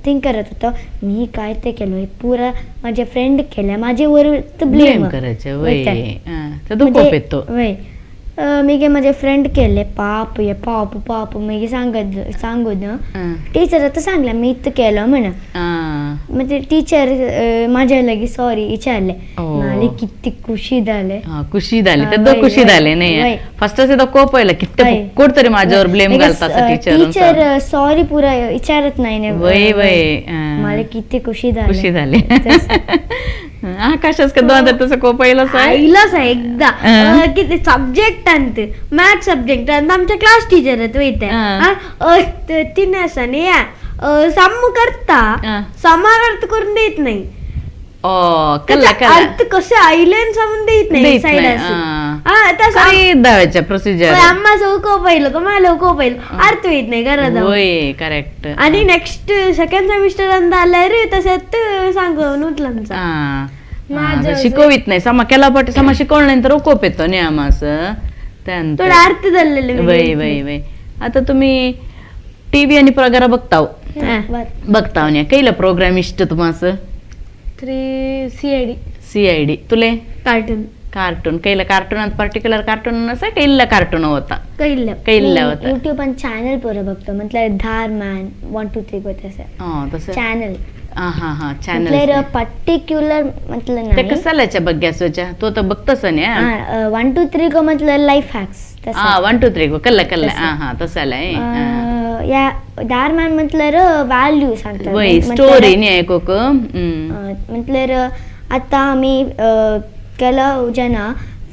थिंक करत होतो मी काय ते केलं पुरा माझे फ्रेंड केलं माझ्यावर ब्लेम ब्लेम. करायचं. मी गे माझे फ्रेंड केले पाप ये पाप पाप मी सांगत सांगून टीचर आता सांगले मी इथं केलं म्हणून. म्हणजे टीचर माझ्या लगे सॉरी विचारले, मला किती खुशी झाले. खुशी झाली तर खुशी झाले नाही फर्स्ट कोप आयला किती कोणतरी माझ्यावर ब्लेम घालता टीचर, टीचर सॉरी पुरा विचारत नाही. वय वय मला किती खुशी झाली, खुशी झाली. आकाशाच का दोन तसं कोप आयलाच आयलाच आहे एकदा किती सब्जेक्ट आणते मॅथ्स सब्जेक्ट आणि आमच्या क्लास टीचर आहेत वयते तिने असं या सम करता समान अर्थ करून देत नाही, अर्थ कसे आयले समजून देत नाही. प्रोसिजर आम्हा कोप आयलो का मला कोप आयलो अर्थ येत नाही घरात. करेक्ट. आणि नेक्स्ट सेकंड सेमिस्टर आलाय रे तसं सांगून उठला शिकवित नाही समा केला पट समा शिकवलं नाही तर कोप येतो नियम असं थोडा अर्थ झालेले. वय वय वय. आता तुम्ही टीव्ही आणि प्रोग्राम बघताव बघताव न्या कैला प्रोग्राम इष्ट तुम्हाला? 3 CID. CID तुले कार्टून. कार्टून कैला कार्टून पर्टिक्युलर कार्टून असा कैला कार्टून होता कैला कैला होता. युट्यूब आणि चॅनल पोरं बघतो म्हटलं धारमॅन 1 2 3 तसं तसं चॅनल. हा हा चॅनल पर्टिक्युलर म्हटलं नाही ते कसालाच्या बघ्यासोच्या तो तर बघतस ना 1 2 3 को म्हटलं लाईफ हॅक्स. हा 1 2 3 को कल्ला कल्ला. हा हा तसाला या दारमॅन म्हटलं व्हॅल्यू सांगतात वय स्टोरी नाही ऐकोक म्हटलं. आता आम्ही केलं जण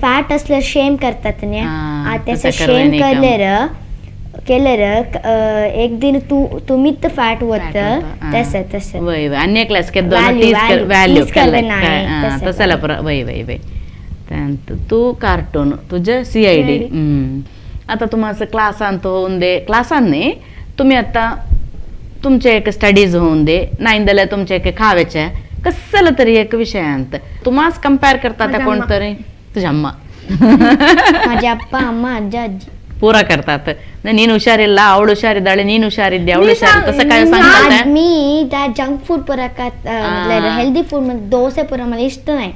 फॅट असल्यार शेम करतात न्ही, तसं शेम केल्यार केल्यार एक दिन तू तुम्ही तर फॅट होत तसं तसं. वय वय अन्य क्लास के व्हॅल्यू तसाला वय वय वय. त्यानंतर तू कार्टून तुझं CID. आता तुम्हाला क्लासांत होऊन दे क्लासान नाही तुम्ही आता तुमचे एक स्टडीज होऊन दे नाही जाल्यार तुमचे एक खाव्याचे कसलं तरी एक विषयांत तुम्हाच कंपेअर करता त्या कोणतरी तुझ्या अम्मा माझे अप्पा अम्मा आजी आजी पुरा करतात. ನೀನು ಹುಷಾರಿಲ್ಲ ಅವಳು ಹುಷಾರಿದ್ದಾಳೆ ನೀನು ಹುಷಾರಿದ್ದೆ ಅವಳು ಹುಷಾರಿ तसं काय सांगतात. मी त्या जंक फूड पुरा हेल्दी फूड मध्ये डोसे पुरा मला इष्ट नाही.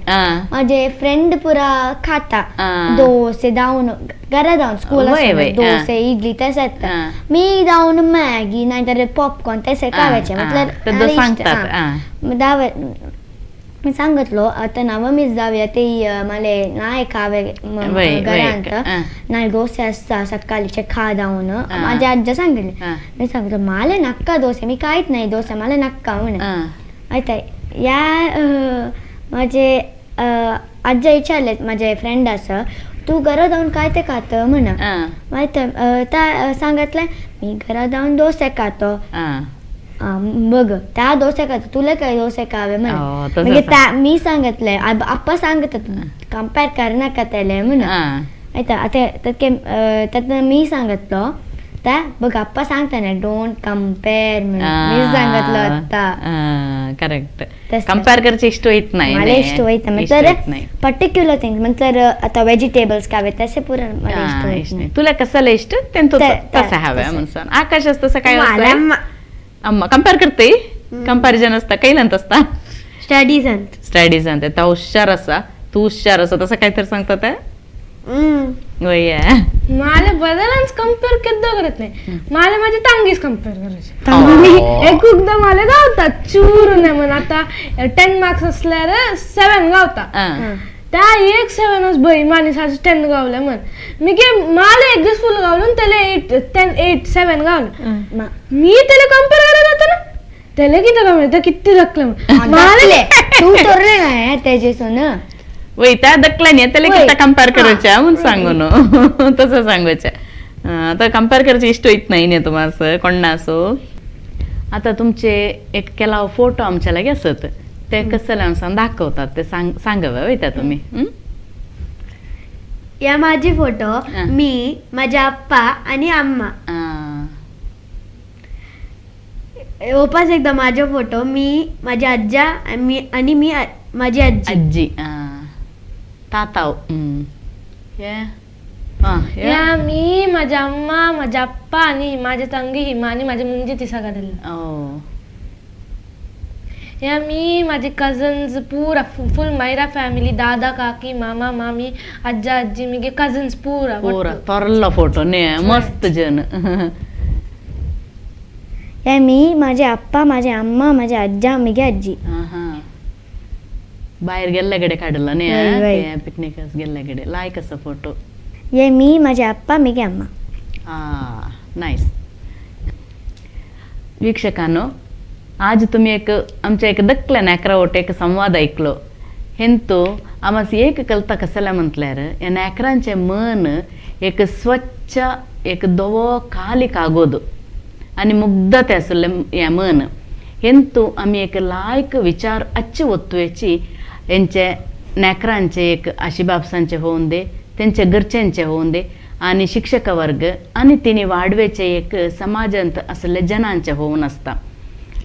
माझे फ्रेंड पुरा खाता डोसे जाऊन घरा जाऊन स्कूल डोसे इडली तसे. मी जाऊन मॅगी नाहीतर पॉपकॉर्न तसे खावायचे मतलब मी सांगितलो आता नवमीच जाऊया ते मला नाही खावे घरांत नाही डोसे असता सकाळचे खा जाऊन माझ्या आज्जा सांगितले. मी सांगितलं मला नक्का डोसे मी काहीच नाही डोसे मला नक्का म्हणून. आता या माझे आज्जा विचारले माझे फ्रेंड असं तू घरा जावन काय ते खात म्हणा. मागीर त्या सांगतलें मी घरा जावन डोसे खातो. बघ त्या डोसे खातो, तुला काय डोसे खावे म्हणा. मागीर त्या मी सांगितलें, आप्पा सांगतात कंपेर करनाका तेले म्हणा. आतां तातूंत मी सांगितलो त्या बघ आप्पा सांगता ना don't compare म्हणून मी सांगितलं आता. करेक्ट, कंपेअर करचे इष्ट होत नाही, मला इष्ट होत नाही. म्हटलं पर्टिक्युलर थिंग्स म्हटलं आता व्हेजिटेबल्स खावे तसे पुरा मला इष्ट होत नाही. तुला कसाला इष्ट त्यांचं तसं हवं म्हणून. आकाश तसं काय अम्मा कंपेअर करते, कंपॅरिझन असता कैलंत असता स्टडीज अंत स्टडीज अंत ता हुशार असा तू हुशार असा तसं काहीतरी सांगतात. मला बदलांच कंपेअर केद्दो करत नाही, मला माझी तांगीच कंपेअर करायची. एक एकदा मला गावतात चूर नाही म्हण, आता 10 मार्क्स असल्यार 7 गावता, त्या एक 7 बई माने 10 गावलं म्हण. मी गे मला एक दिवस फुल गावलं, त्याला 8 10 8 7 गावलं. मी त्याला कंपेअर करत होतो ना, त्याला किती गावलं किती धकलं मला तू तोरले नाही त्याचे ना वय त्या दकला नाही त्याला किती कंपेअर करायच्या म्हणून सांगू तसं सांगायच्या. आता कंपेअर करायचे इष्ट होत नाही ना तुम्हाला कोणा असो. आता तुमचे एक केला फोटो आमच्या लागे असत ते कसं सांग दाखवतात ते सांगावे वय त्या तुम्ही. या माझी फोटो मी माझ्या आप्पा आणि अम्मा. ओपास एकदा माझा फोटो मी माझ्या आज्जा आणि मी माझी आजी आजी ताताव. या मी माझ्या अम्मा माझ्या आप्पा आणि माझ्या तंगी हिमा आणि माझी मुंजी तिसा काढलेला. या मी माझे कझन्स पुरा फुल मायरा फॅमिली, दादा काकी मामा मामी आज्जा आजी मी कझन्स पुरा पुरा थोरला फोटो ने मस्त जन. या मी माझे आप्पा माझे अम्मा माझे आज्जा मिगे आजी. बाहेर गेल्ल्याकडे काढला नाही पिकनिक गेल्ल्याकडे लायक असा फोटो. ये मी माझे आप्पा मिगे अम्मा. नाईस. वीक्षकांनो आज तुम्ही एक आमच्या एक दकल्या नाकरा एक संवाद ऐकलो. हेंतु आमास एक कलता कसला म्हटल्यार या नाकरांचे मन एक स्वच्छ एक दवो खाली कागोद आणि मुग्धते आसले या मन. हेंतु आमी एक लायक विचार अच्छे वत्तुवेची यांचे नाकरांचे एक आशीबापसांचे होऊन दे, त्यांच्या घरच्यांचे होऊन दे आणि शिक्षक वर्ग आणि तिने वाढवेचे एक समाजांत असले जनांचे होऊन असता.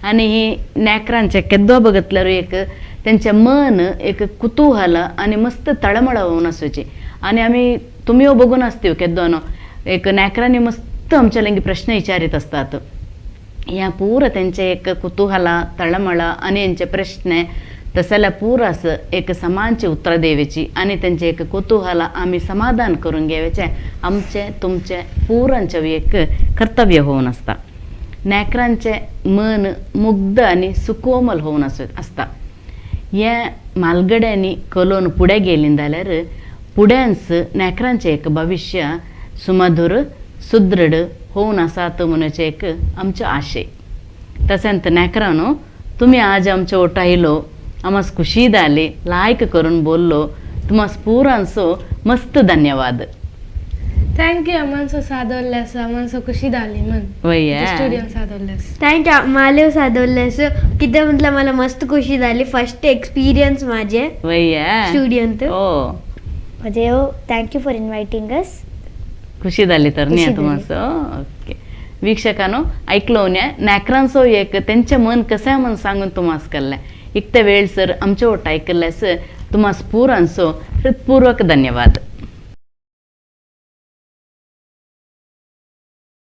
आणि ही नाकरांचे केद्दो बघितल्यावर एक त्यांचे मन एक कुतूहल आणि मस्त तळमळ होऊन असायची. आणि आम्ही तुम्ही बघून असते केद्दोनो एक नाकरांनी मस्त आमच्या लंगी प्रश्न विचारित असतात. या पूर त्यांचे एक कुतूहला तळमळ आणि यांचे प्रश्न तसाला पूर असं एक समानचे उत्तर द्यायची आणि त्यांचे एक कुतूहला आम्ही समाधान करून घ्यायचे आमचे तुमचे पुरांचे एक कर्तव्य होऊन असता. नाकरांचे मन मुग्ध आणि सुकोमल होऊन असता. या मालगड्यांनी कलोन पुढे गेली जाल्यार पुढ्यांस नाकरांचे एक भविष्य सुमधुर सुदृढ होऊन आसात म्हणूचे एक आमचो आशय. तशेंच नाकरांनो तुम्ही आज आमच्या ओटा आयलो, आमास खुशी जाली, लायक करून बोललो, तुम्हास पुरांचो मस्त धन्यवाद. Thank you अमांसो सादवल्लेस, अमांसो खुशी जाली मन वय स्टुडियोन सादवल्लेस. Thank you मालेव सादवल्लेस कितें म्हटल्यार मला मस्त खुशी जाली, फर्स्ट एक्सपिरियन्स माझे वय स्टुडियोंत. ओ म्हजे thank you for inviting अस. खुशी जाली तर न्ही तुमाचो. ओके वीक्षकांनो ऐकलो न्या नाकरांचो एक तेंचें मन कशें म्हण सांगून तुमास केल्लें. इतले वेळ सर आमचे ओट आयकल्ल्यास तुमास पुरांचो हृत्पूर्वक धन्यवाद.